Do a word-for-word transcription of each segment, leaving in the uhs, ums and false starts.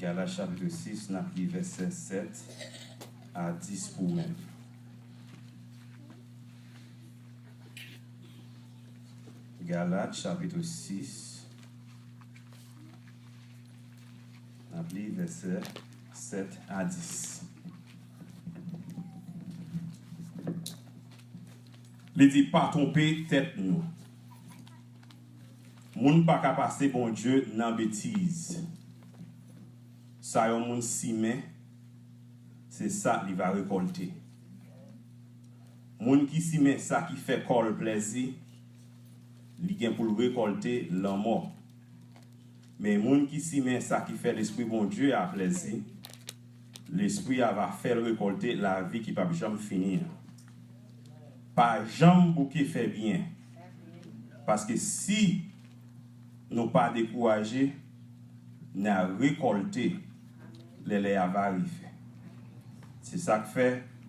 Galat chapit sis, n ap li vèsè sèt a dis pou ou menm. Galat chapit sis, n ap li vèsè sèt a dis. Li di, pa twonpe tèt nou. Moun pa ka pase Bondye nan betiz. Sa yon moun simen, se sa li va rekòlte. Moun ki simen sa ki fè kò l plèzi, li gen pou l rekòlte lanmò. Men moun ki simen sa ki fè Lespri Bondye a plèzi, Lespri a va fè l rekòlte lavi ki p ap janm fini an. Pa janm bouke fè byen. Paske si nou pa dekouraje, n a rekòlte lè lè a va rive. Se sa k fè,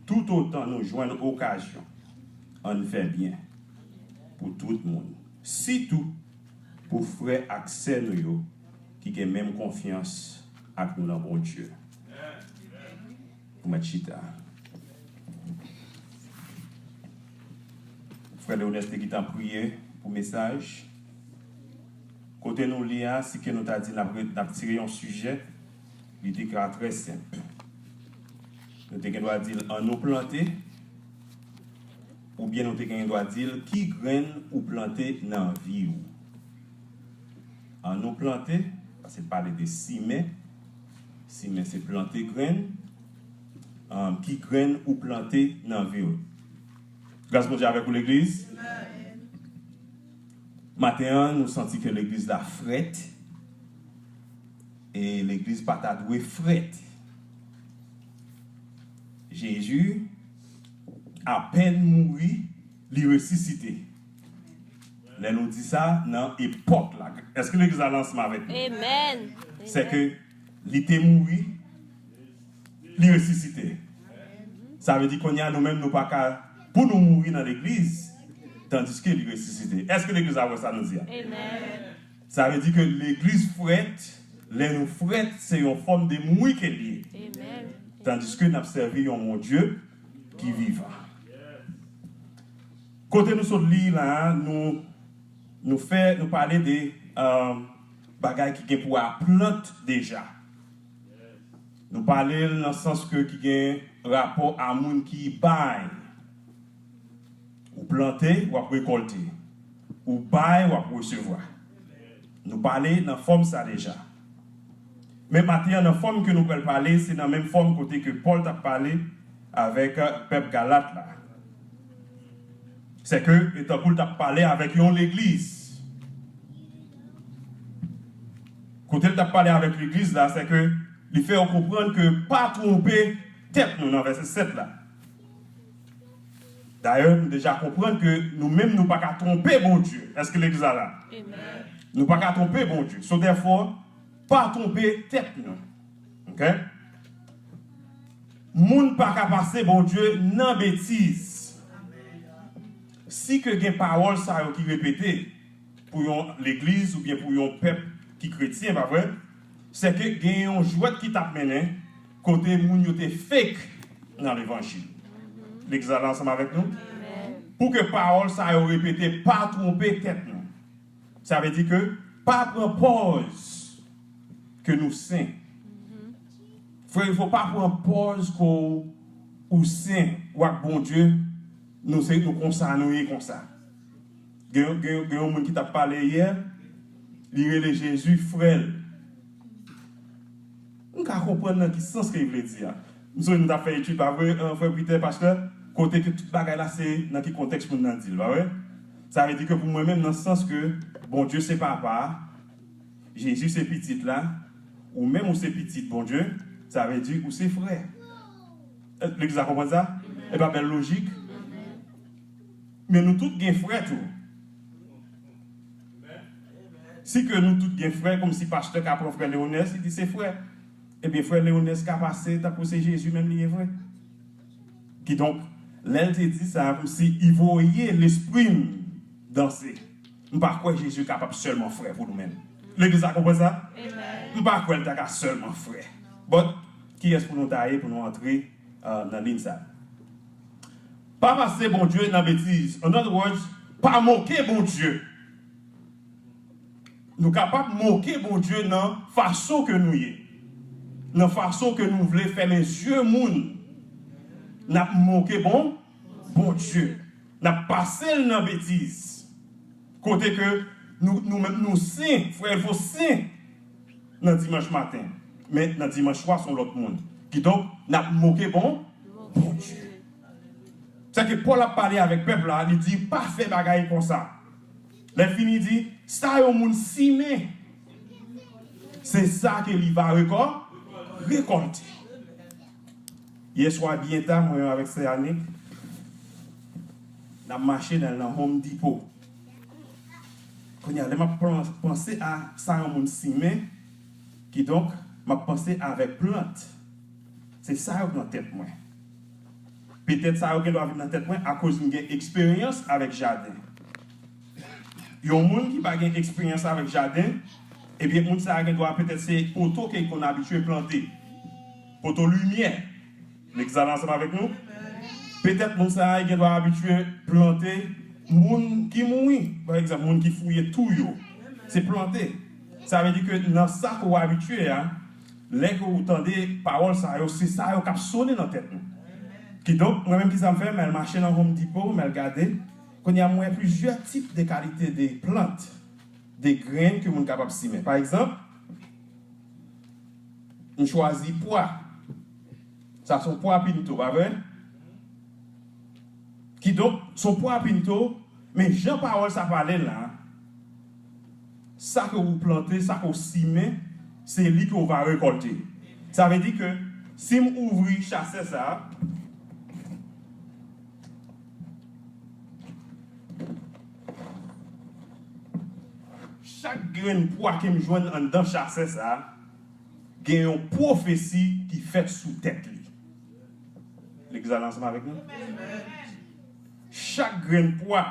toutotan nou jwenn okazyon, ann fè byen pou tout moun. Sitou pou frè ak sè nou yo ki gen menm konfyans ak nou nan Bondye. Ou mèt chita. Frè Leonès te gentan priye pou mesaj. Kote nou li a, si ke nou ta di n ap re-, n ap tire yon sijè, li te ka trè senp. Nou te gen dwa di l, ann nou plante, oubyen nou te gen dwa di l, ki grenn ou plante nan vi w? Ann nou plante, paske l pale de simen. Simen se plante grenn. Ahn, ki grenn ou plante nan vi w? Gras Bondye avèk ou, legliz. Maten an, nou santi ke legliz la frèt. E legliz pa ta dwe frèt. Jezi apèn mouri, li resisite. Lè nou di sa, nan epòk la, èske legliz la la ansanm avèk nou? Amen. Sè ke li te mouri, li resisite. Sa vle di kounye a nou menm nou pa ka, pou nou mouri nan legliz, tandiske li resisite. Èske legliz la wè sa nou di a? Amen. Sa vle di ke legliz frèt, lè nou frèt, se yon fòm de mouri ke l ye. Amen. Tandiske n ap sèvi yon Bondye ki vivan. Kote nou sot li la, nou, nou fè, nou pale de, um, bagay ki gen pou a plant deja. Nou pale l nan sans ke ki gen rapò a moun ki bay. Ou plante, w ap rekòlte. Ou bay, w ap resevwa. Nou pale nan fòm sa deja. Men maten an, nan fòm ke nou pral pale, se nan menm fòm kote ke Pòl t ap pale avèk, euh, pèp Galat la. Sè ke, e tankou l t ap pale avèk yon legliz. Kote l t ap pale avèk legliz la, sè ke li fè yo konprann ke pa twonpe tèt nou nan vèsè sèt la. Dayè, nou deja konprann ke nou menm nou pa ka twonpe Bondye. Èske legliz la la? Amen. Nou pa ka twonpe Bondye. So, therefore, pa twonpe tèt nou. Oke? Moun pa ka pase Bondye nan betiz. Si ke gen pawòl sa yo ki repete pou yon legliz oubyen pou yon pèp ki kretyen, pa vre? Sè ke gen yon jwèt ki t ap mennen kote moun yo te fake nan levanjil. Legliz la la ansanm avèk nou? Amen. Pou ke pawòl sa yo repete, pa twonpe tèt nou. Sa vle di ke pa pran pòz ke nou sen. Frè, il faut pa pran pòz ke w, ou sen, w ak Bondye, nou se, nou konsa, nou ye konsa. Gen, gen, gen yon moun ki t ap pale yè, li rele Jezi frè l. M ka konprann nan ki sans ke li vle di a. M sonje nou t ap fè etid, pa vre, euh, frè Peter, pastè, kote ke tout bagay la se nan ki kontèks moun nan di l, pa vre? Sa vle di ke pou mwen menm, nan sans ke Bondye se papa, Jezi se pitit la, ou menm ou se pitit Bondye, sa vle di ou se frè. Legliz la konprann sa? E pa bèl lojik? Men nou tout gen frè tou. Si ke nou tout gen frè, kòmsi pastè ka pran frè Leonès, li di se frè. Ebyen, frè Leonès ka pase tankou se Jezi menm li ye vre. Kidonk, lè l te di sa, kòmsi li voye lespri m danse. M pa kwè Jezi kapab sèlman frè pou nou menm. Legliz la konprann sa? Amen. M pa kwè l ta ka sèlman frè. But, kiyès pou nou ta ye pou nou antre uh, nan liy sa? Pa pase Bondye nan betiz. In other words, pa moke Bondye. Nou kapab moke Bondye nan fason ke nou ye, nan fason ke nou vle fèmen zye moun. N ap moke bon Bondye. N ap pase l nan betiz. Kote ke nou, nou menm nou sen, frè Elfo sen nan dimanch maten. Men nan dimanch swa se yon lòt moun. Kidonk, n ap moke bon Bondye. Sèke Pòl ap pale avèk pèp la, li di pa fè bagay konsa. Lè fini di, sa yon moun simen, se sa ke li va rekò, rekòlte. Yèswa byen ta, mwen avèk sè Anik, n ap mache nan, nan Home Depot. Kounye a, lè m ap panse a sa yon moun simen, kidonk, m ap panse avèk plant. Se sa yo k nan tèt mwen. Petèt sa yo gen dwa vin nan tèt mwen akoz m gen eksperyans avèk jaden. Yon moun ki pa gen eksperyans avèk jaden, ebyen, moun sa a gen dwa petèt se poto ke l konn abitye plante. Poto limyè. Nèg sa la ansanm avèk nou? Petèt moun sa a gen dwa abitye plante moun ki mouri. Pa egzanp, moun ki fouye twou yo. Se plante. Sa vle di ke nan sa ke w abitye a, lè ke w tande pawòl sa yo, se sa yo k ap sonnen nan tèt nou. Kidonk, mwen menm, kisa m fè? M al mache nan Home Depot, m al gade. Kounye a, m wè plizyè tip de kalite de plant, de grenn ke moun kapab simen. Pa egzanp, m chwazi pwa. Sa se yon pwa pinto, pa vre? Kidonk, se yon pwa pinto, men jan pawòl sa pale la, sa ke w plante, sa ke w simen, se li ke w va rekòlte. Sa vle di ke si m ouvri chasè sa, chak grenn pwa ke m jwenn anndan chasè sa, gen yon pwofesi ki fèt sou tèt li. Legliz la ansanm avèk nou? Chak grenn pwa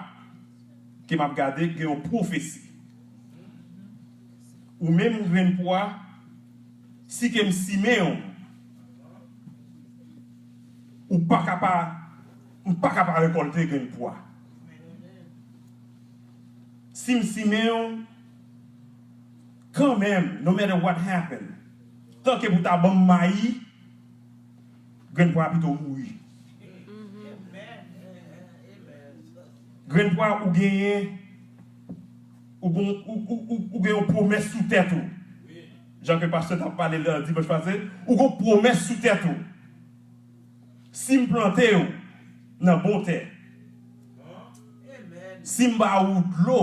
ke m ap gade, gen yon pwofesi. Ou menm grenn pwa, si ke m simen w, ou pa ka pa, m pa ka pa rekòlte grenn pwa. Si m simen w, kanmenm, no matter what happen, tanke pou ta ban m mayi, grenn pwa a pito mouri. Grenn pwa ou genyen, ou gon, ou, ou, ou, ou gen yon pwomès sou tèt ou. Jan ke pastè t ap pale la dimanch pase, ou gon pwomès sou tèt ou. Si m plante w nan bon tè, si m ba ou dlo,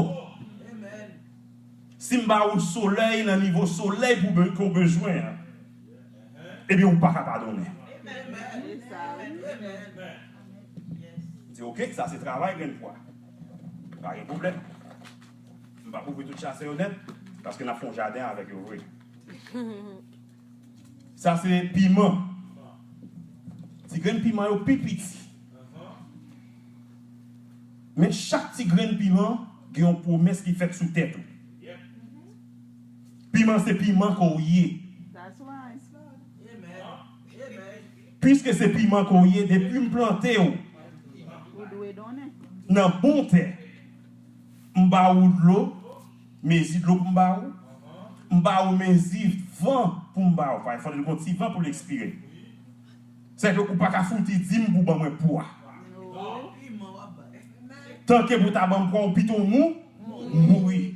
si m ba ou solèy nan nivo solèy pou be-, ke w bezwen an, ebyen, ou pa ka pa donnen. M di, oke, sa se travay grenn pwa. Pa gen pwoblèm. M p ap ouvri tout chasè yo nèt, paske n ap fè yon jaden avèk yo vre. Sa se piman. Ti grenn piman yo pi piti. Men chak ti grenn piman gen yon pwomès ki fèt sou tèt ou. Piman se piman ke w ye. Piske se piman ke w ye, depi m plante w nan bon tè, m ba ou dlo, mezi dlo pou m ba ou, m ba ou mezi van pou m ba ou. Paske fò l gon ti van pou l ekspire. Sèke ou pa ka fouti di m pou ban mwen pwa. Tanke pou ta ban m pwa, ou pito mou, mouri.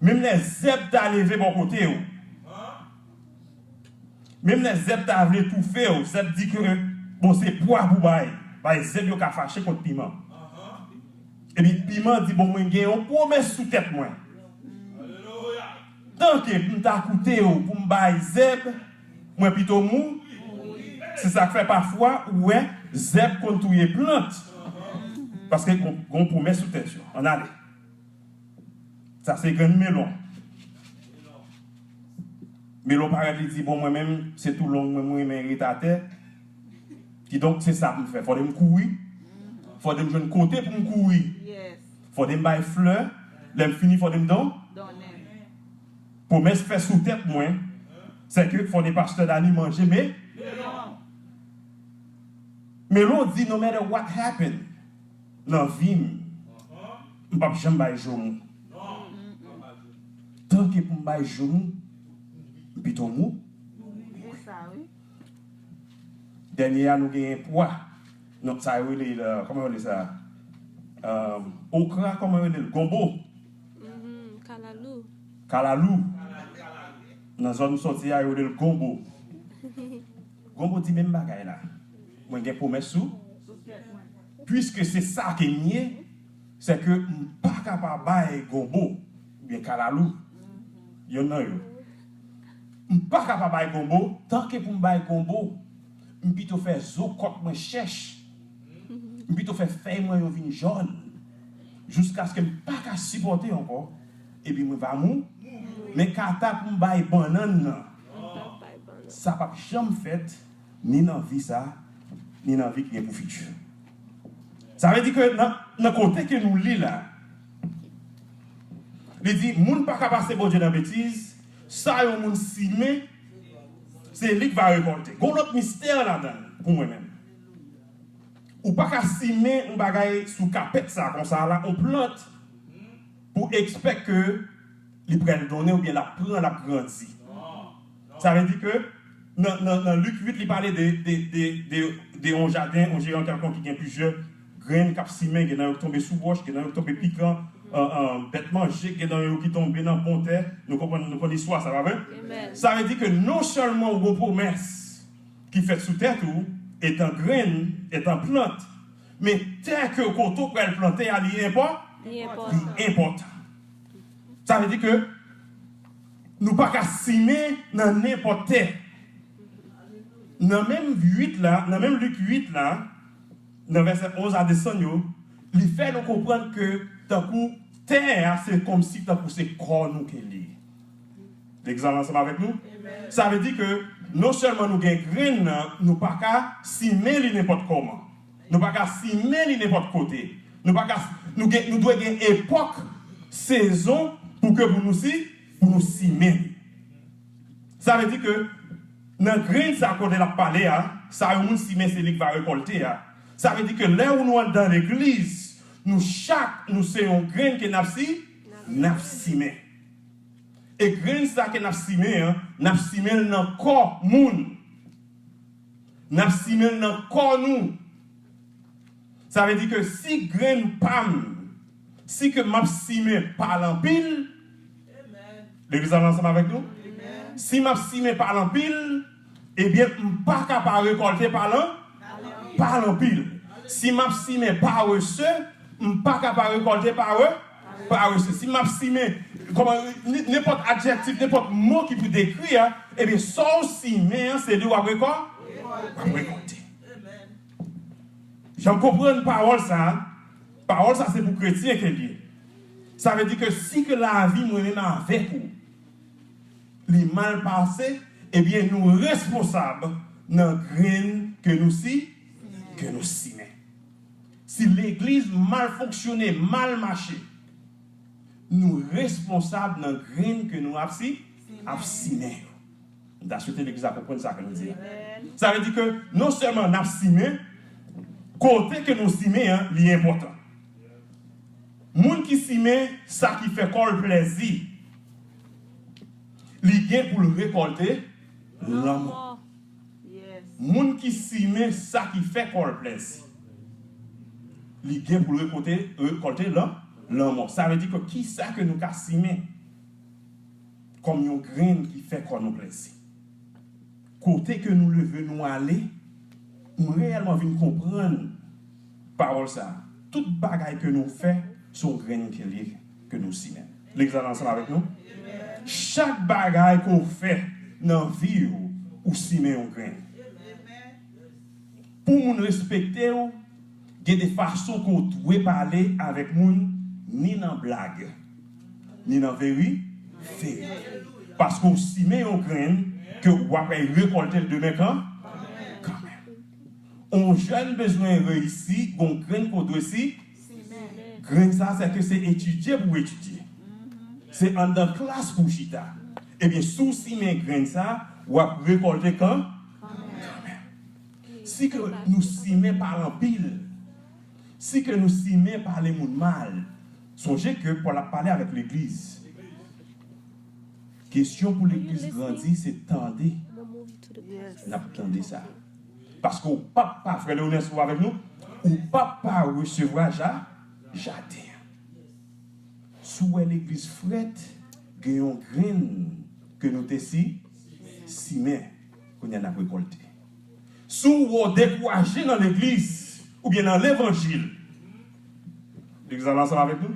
Menm lè zèb ta leve bò kote w, menm lè zèb ta vle toufe w, zèb di ke, bon, se pwa pou bay. Bay zèb yo ka fache kont piman. Epi piman di, bon, mwen gen yon pwomès sou tèt mwen. Tanke m ta koute w pou m bay zèb, mwen pito mou. Se sa k fè pafwa ou wè zèb konn touye plant. Paske gon, gon pwomès sou tèt yo. Ann ale. Sa se grenn melon. Melon parèt, li di, bon, mwen menm, se tou long mwen, mwen renmen ret atè. Kidonk, se sa pou m fè. Fòde m kouri. Fòde m jwenn kote pou m kouri. Fòde m bay flè. Lè m fini, fòde m don. Pwomès fè sou tèt mwen. Se ke fò de pastè Dani manje me. Melo di, no matter what happen nan vi m, m p ap janm bay joumou. Tanke pou m bay joumou, m pito mou. Dènye a, nou genyen pwa. Non, sa yo rele, kòman yo rele sa? Okra, kòman yo rele l? Gonbo. Kalalou. Kalalou. Nan zòn m soti a, yo rele l gonbo. Gonbo di menm bagay la. Mwen gen pwomès sou. Piske se sa ke m ye, se ke m pa ka pa bay gonbo, oubyen kalalou, yonn nan yo. M pa ka pa bay gonbo, tanke pou m bay gonbo, m pito fè zo kòk mwen chèch. M pito fè fèy mwen yo vin jòn. Jiskaske m pa ka sipòte ankò, epi mwen va mou. Men kata pou m bay bannann nan, sa p ap janm fèt, ni nan vi sa, ni nan vi ki gen pou fiti. Sa vle di ke nan, nan kote ke nou li la, li di, moun pa ka pase Bondye nan betiz, sa yon moun simen, se li k va rekòlte. Gon lòt mistè ladan l pou mwen menm. Ou pa ka simen yon bagay sou kapèt sa konsa la, yon plant, pou ekspèk ke li pral donnen oubyen l ap pran, l ap grandi. Sa vle di ke nan, nan, nan Lik uit, li pale de, de, de, de, de yon jaden, yon jeran kèlkonk ki gen plizyè grenn k ap simen, gen nan yo k tonbe sou wòch, gen nan yo k tonbe pikan, an, an, bèt manje, gen nan yo ki tonbe nan bon tè. Nou konprann, nou konn istwa sa, pa vre? Sa vle di ke non sèlman ou gon pwomès ki fèt sou tèt ou, etan grenn, etan plant, men tè ke kote w pral plante a, li enpò-, li enpòtan. Sa vle di ke nou pa ka simen nan nenpòt tè. Nan menm uit la, nan menm Lik uit la, nan vèsè onz a desann yo, li fè nou konprann ke tankou tè a, se kòmsi tankou se kò nou ke li ye. Egzanp ansanm avèk nou. Sa vle di ke non sèlman nou gen grenn nan, nou pa ka simen li nenpòt kòman. Nou pa ka simen li nenpòt kote. Nou pa ka, nou gen, nou dwe gen epòk, sezon pou ke pou nou si, pou nou simen li. Sa vle di ke nan grenn sa kote l ap pale a, sa yon moun simen se li k va rekòlte a. Sa vle di ke lè ou nou anndan legliz, nou chak nou se yon grenn ke n ap si, n ap simen. E grenn sa ke n ap simen an, n ap simen l nan kò moun. N ap simen l nan kò nou. Sa vle di ke si grenn pa m, si ke m ap simen pa l anpil, legliz la ansanm avèk nou? Si m ap simen pa l anpil, ebyen, m pa ka pa rekòlte pa l an-, pa l anpil. Si m ap simen parese, m pa ka pa rekòlte pare-, parese. Si m ap simen, kòman, n-, nenpòt adjektif, nenpòt mo ki pou dekri a, ebyen, sa w simen an, se li w ap rekò-, w ap rekòlte. Jan m konprann pawòl sa a, pawòl sa a se pou kretyen ke l ye. Sa vle di ke si ke lavi mwen menm avèk ou, li mal pase, ebyen nou responsab nan grenn ke nou si, ke nou simen. Si legliz mal fonksyone, mal mache, nou responsab nan grenn ke nou ap si, ap simen yo. M ta swete legliz la konprann sa ke nou di a. Sa vle di ke non sèlman n ap simen, kote ke nou simen an, li enpòtan. Moun ki simen sa ki fè kò l plèzi, li gen pou l rekòlte lanmò. Moun ki simen sa ki fè kò l plèzi, li gen pou l rekòlte, rekòlte lan-, lanmò. Sa vle di ke kisa ke nou ka simen kòm yon grenn ki fè kò nou plèzi? Kote ke nou leve nou ale, m reyèlman vin konprann pawòl sa a. Tout bagay ke nou fè, se yon grenn ke l ye, ke nou simen. Legliz la ansanm avèk nou? Chak bagay ke w fè nan vi w, ou simen yon grenn. Pou moun respekte w, gen de fason ke w dwe pale avèk moun, ni nan blag, ni nan veri-, verite. Paske w simen yon grenn ke w ap rekòlte l demen kan-, kanmenm. On jèn bezwen reyisi, gon grenn ke w dwe si-, grenn sa, se ke se etidye pou w etidye. Se anndan klas pou w chita. Ebyen, si w simen grenn sa, W ap rekòlte kan? Kanmenm. Si ke nou simen pale anpil, si ke nou simen pale moun mal, sonje ke Pòl ap pale avèk legliz. Kesyon pou legliz grandi, se tande. N ap tande sa. Paske w p ap pa, frè Leonès, ou avèk nou? Ou p ap pa resevwa ja, jaden an. Si w wè legliz frèt, gen yon grenn ke nou te si, simen, kounye a n ap rekòlte. Si w wè w dekouraje nan legliz, oubyen nan levanjil, legliz la ansanm avèk nou?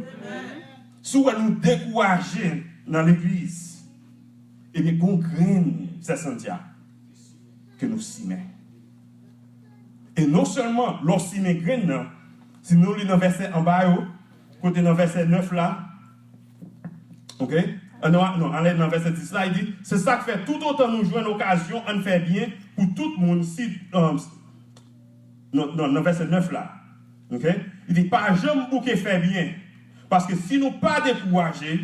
Si w wè nou dekouraje nan legliz, ebyen, gen yon grenn, sè Santia, ke nou simen. E non sèlman lè w simen grenn nan, si nou li nan vèsè anba yo, kote nan vèsè nèf la, oke? Ah, non, non, ale nan vèsè dis la, li di, se sa k fè, toutotan nou jwenn okazyon, ann fè byen pou tout moun, si, um, non, non, nan vèsè nèf la, oke? Li di, pa janm bouke fè byen, paske si nou pa dekouraje,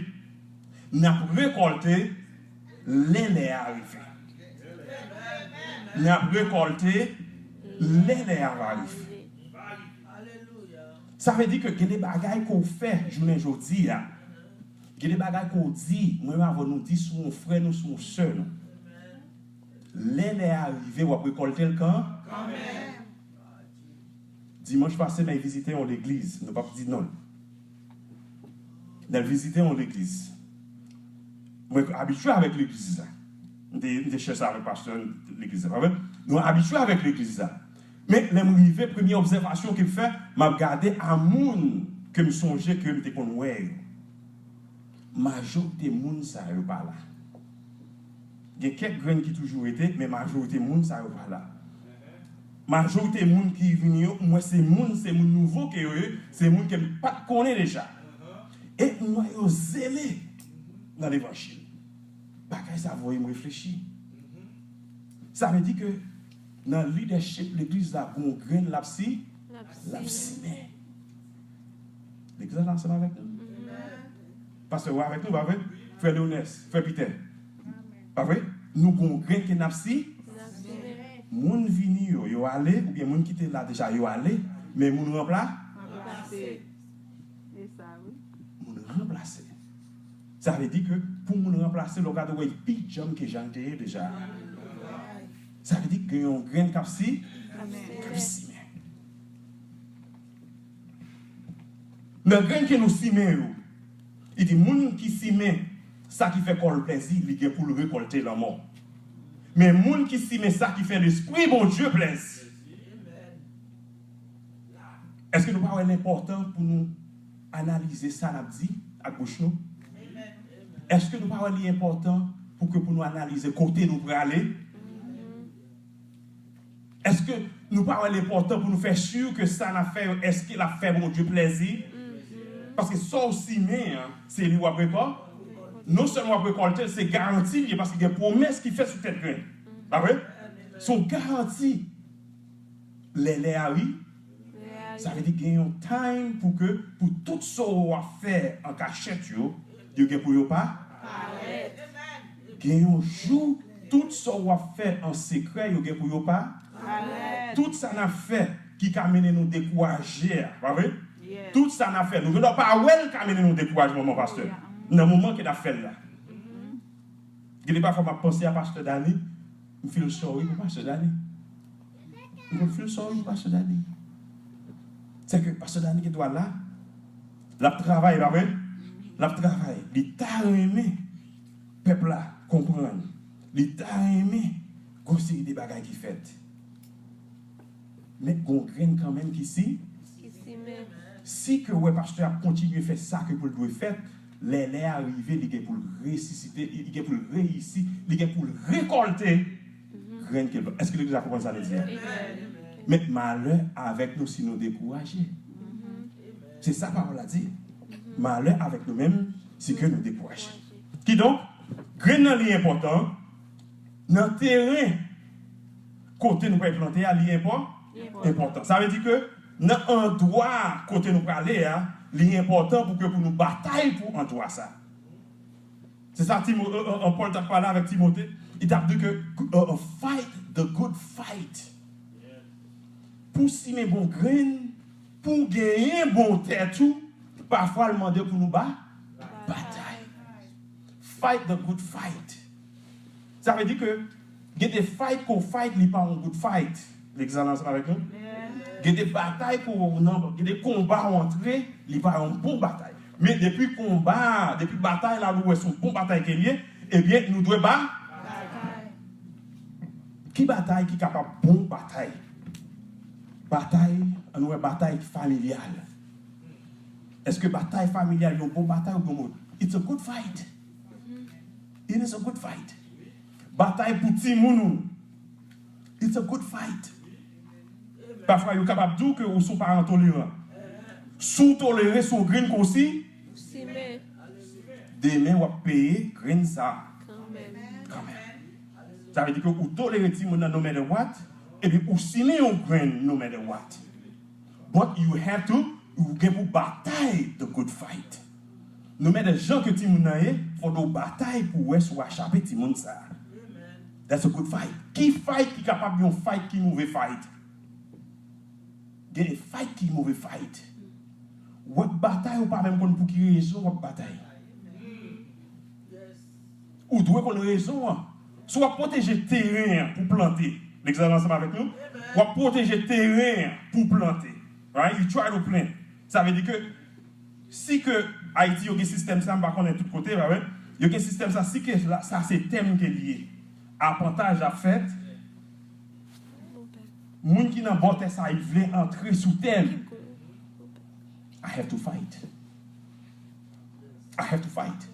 n ap rekòlte lè lè a rive. N ap rekòlte lè lè a va rive. Sa vle di ke gen de bagay ke w fè jounen jodi a. Gen de bagay ke w di, mwen menm avè w nou di sou yon frè nou, sou yon sè nou. Lè lè a rive, w ap rekòlte l kan? Kanmenm. Dimanch pase, m al vizite yon legliz, nou p ap di non l. M al vizite yon legliz. Mwen abitye avèk legliz sa. M te, m te chèche avèk pastè legliz la, pa vre? Nou abitye avèk legliz la. Men, lè m rive, premye obsèvasyon ke m fè, m ap gade a moun ke m sonje ke m te konn wè yo. Majorite moun sa yo pa la. Gen kèk grenn ki toujou rete, men majorite moun sa yo pa la. Majorite moun ki vini yo, m wè se moun, se moun nouvo ke yo ye, se moun ke m pa t konnen deja. E m wè yo zele nan levanjil. Bagay sa voye m reflechi. Sa vle di ke nan lidèchip legliz la, gon grenn l ap si, l ap simen. Legliz la ansanm avèk nou. Pastè, ou avèk nou, pa vre? Frè Leonès, frè Pitè. Pa vre? Nou gon grenn ke n ap si. Moun vini yo, yo ale, oubyen moun ki te la deja, yo ale, men moun ranpla-, moun ranplase. Sa vle di ke pou moun ranplase, lè w gade, w wè l pi djanm ke jan l te ye deja. Sa vle di gen yon grenn k ap si, k ap simen. Nan grenn ke nou simen yo, li di, moun ki simen sa ki fè kò l plèzi, li gen pou l rekòlte lanmò. Men moun ki simen sa ki fè Lespri Bondye plèzi. Èske nou pa wè l enpòtan pou nou analize sa n ap di ak bouch nou? Èske nou pa wè li enpòtan pou ke pou nou analize kote nou prale? Èske nou pa wè l enpòtan pou nou fè si ke sa n ap fè yo, èske l ap fè Bondye plèzi? Paske sa w simen an, se li w ap rekò-, non sèlman w ap rekòlte l, se garanti l ye, paske gen pwomès ki fèt sou tèt grenn. Pa vre? Se yon garanti. Lè lè a ri, sa vle di gen yon time pou ke, pou tout sa w ap fè an kachèt yo, yo gen pou yo pa. Parèt. Gen yon jou, tout sa w ap fè an sekrè, yo gen pou yo pa. Parèt. Tout sa n ap fè ki ka mennen nou dekouraje a, pa vre? Tout sa n ap fè, nou vin pa wè l ka mennen nou dekourajman, pastè. Nan moman ke n ap fè l la. Gen de pafwa m ap panse a pastè Dani, m feel sorry pou pastè Dani. M konn feel sorry pou pastè Dani. Se ke pastè Dani gen dwa la, l ap travay, pa vre? L ap travay. Li ta renmen pèp la konprann. Li ta renmen gon seri de bagay ki fèt. Men gon grenn kanmenm ki si. Ki simen. Si ke w wè pastè a ap kontinye fè sa ke pou l dwe fè, lè lè a rive, li gen pou l resisite, li gen pou l reyisi, li gen pou l rekòlte grenn ke l plante. Èske legliz la konprann sa m di a? Men malè avèk nou si nou dekouraje. Se sa pawòl la di. Malè avèk nou menm si ke nou dekouraje. Kidonk, grenn nan li enpòtan, nan teren kote nou pral plante a, li enpò-, enpòtan. Sa vle di ke nan andwa kote nou prale a, li enpòtan pou ke pou nou batay pou andwa sa. Se sa Timo, euh, euh, euh, Pòl t ap pale avèk Timote. Li t ap di ke, euh, euh, fight the good fight. Pou w simen bon grenn, pou w genyen bon tè tou, pafwa l mande pou nou ba batay. Fight the good fight. Sa vle di ke gen de fight ke w fight, li pa yon good fight. Lè w ansanm avèk nou? Gen de batay ke w nan, gen de konba w antre, li pa yon bon batay. Men depi konba a, depi batay la, ou wè se yon bon batay ke l ye, ebyen, nou dwe ba. Ki batay ki kapab bon batay? Batay, ann wè, batay familyal. Èske batay familyal yon bon batay oubyen yon move? It's a good fight. It is a good fight. Batay pou timoun ou. It's a good fight. Pafwa, yo kapab di w ke ou se yon paran toleran. Si w tolere, se yon grenn ke w si, demen w ap peye grenn sa a kanmenm. Sa vle di ke ou tolere timoun nan no matter what, epi ou simen yon grenn no matter what. But you have to, ou gen pou batay the good fight. No matter jan ke timoun nan ye, fòk ou batay pou wè si w a chape timoun sa a. That's a good fight. Ki fight ki kapab yon fight ki move fight? Gen de fight ki move fight. W ap batay, ou pa menm konn pou ki rezon w ap batay. Ou dwe konn rezon an. Si w ap pwoteje teren an pou plante, lè w ansanm avèk nou, w ap pwoteje teren an pou plante. Right? You try to plant. Sa vle di ke si ke Ayiti yo gen sistèm sa, m pa konnen tout kote, pa vre? Yo gen sistèm sa, si ke la, sa se tè m ke l ye. Apantaj ap fèt. Moun ki nan bò tè sa, li vle antre sou tè m. I have to fight. I have to fight.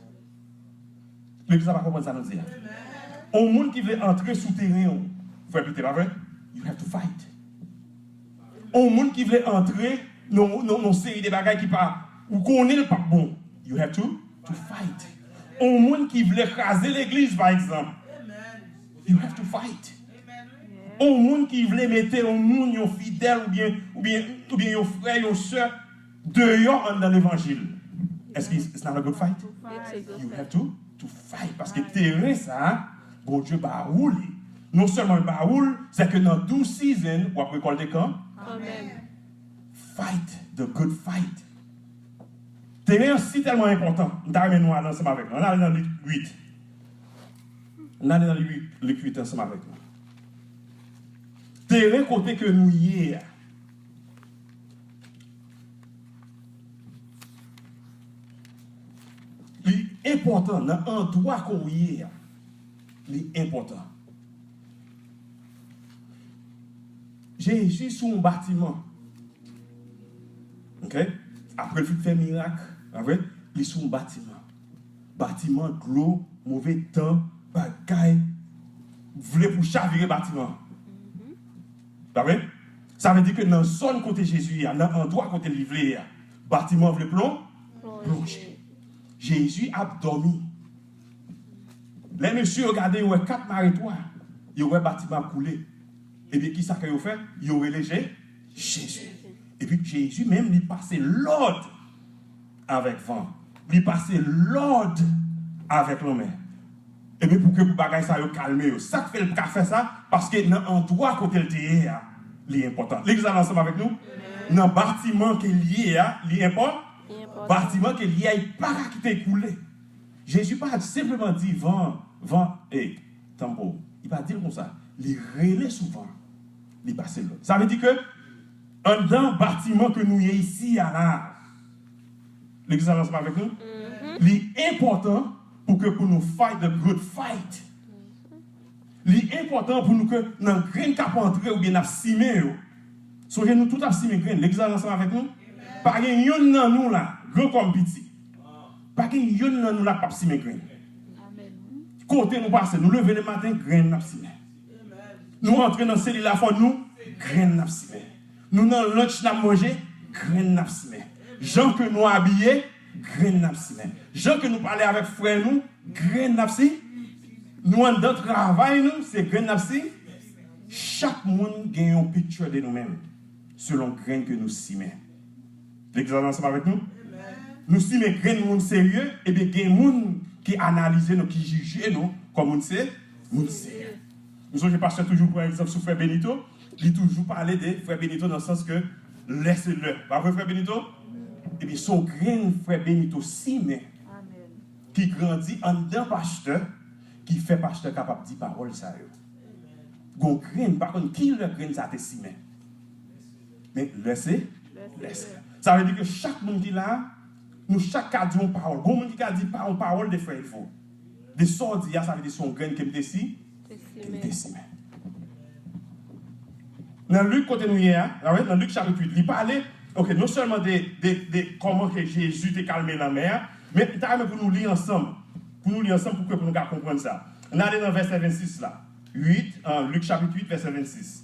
Legliz la pa konprann sa nou di a. On moun ki vle antre sou teren w, frè Pete, pa vre? You have to fight. On moun ki vle antre nan, nan, nan seri de bagay ki pa, ou konnen l p ap bon, you have to, to fight. On moun ki vle kraze legliz, pa egzanp, you have to fight. On moun ki vle mete yon moun, yon fidèl oubyen, oubyen, oubyen yon frè, yon sè deyò anndan levanjil. Èske it's not a good fight? You have to, to fight. Paske teren sa a, Bondye ba ou li. Non sèlman l ba ou l, se ke nan due season, w ap rekòlte kan? Kanmenm. Fight the good fight. Teren an si tèlman enpòtan, m ta renmen nou ale ansanm avèk mwen. Ann ale nan Lik uit. Ann ale nan Lik uit, Lik uit ansanm avèk mwen. Teren kote ke nou ye a, li enpòtan nan andwa ke w ye a. Li enpòtan. Jezi sou yon batiman. Ok? Apre l fin fè mirak, pa vre, li sou yon batiman. Batiman, dlo, move tan, bagay, vle pou chavire batiman. Pa vre? Sa vle di ke nan zòn kote Jezi ye a, nan andwa kote li vle ye a, batiman vle plon-, plonje. Jezi ap dòmi. Lè mesye yo gade, yo wè kat mare twa, yo wè batiman ap koule. Ebyen, kisa ke yo fè? Yo rele Je-, Jezi. Epi Jezi menm, li pase lòd avèk van. Li pase lòd avèk lanmè. Ebyen, pou ke pou bagay sa yo kalme yo. Sa k fè l ka fè sa? Paske nan andwa kote l te ye a, li enpòtan. Legliz la ansanm avèk nou? Nan batiman ke l ye a, li enpò-, batiman ke l ye a, li pa ka kite l koule. Jezi pa senpleman di van, van, e, tanpri, li pa di l konsa. Li rele sou van. Li pase l lòd. Sa vle di ke anndan batiman ke nou ye isi a la, legliz la ansanm avèk nou, li enpòtan pou ke pou nou fight the good fight. Li enpòtan pou nou ke nan grenn k ap antre oubyen n ap simen yo. Sonje nou tout ap simen grenn. Legliz la ansanm avèk nou. Pa gen yonn nan nou la, gran kòm piti. Pa gen yonn nan nou la k p ap simen grenn. Kote nou pase, nou leve lematen, grenn n ap simen. Nou antre nan selil la, fò nou, grenn n ap simen. Nou nan lunch n ap manje, grenn n ap simen. Jan ke nou abiye, grenn n ap simen. Jan ke nou pale avèk frè nou, grenn n ap si-, nou anndan travay nou, se grenn n ap si-, chak moun gen yon picture de nou menm, selon grenn ke nou simen. Legliz la ansanm avèk nou? Nou simen grenn moun serye, ebyen gen moun ki analize nou, ki jije nou kòm moun se, moun se. M sonje pastè toujou pran egzanp sou frè Benito. Li toujou pale de frè Benito nan sans ke lè se lè. Pa vre, frè Benito? Ebyen, se yon grenn frè Benito simen ki grandi anndan pastè ki fè pastè kapab di pawòl sa yo. Gon grenn, m pa konn ki lè grenn sa te simen. Men lè se, lè se. Sa vle di ke chak moun ki la, nou chak ka di yon pawòl. Gon moun ki ka di pa, yon pawòl de frè Elvo. De sa w di a, sa vle di se yon grenn ke m te si, ke m te simen. Nan Lik, kote nou ye a, la, wi, nan Lik chapit uit, li pale, ok, non sèlman de, de, de kòman ke Jezi te kalme lanmè a, men m ta renmen pou nou li ansanm. Pou nou li ansanm, pou ke, pou nou ka konprann sa. Ann ale nan vèsè vennsis la. Uit, an, Lik chapit uit, vèsè vennsis.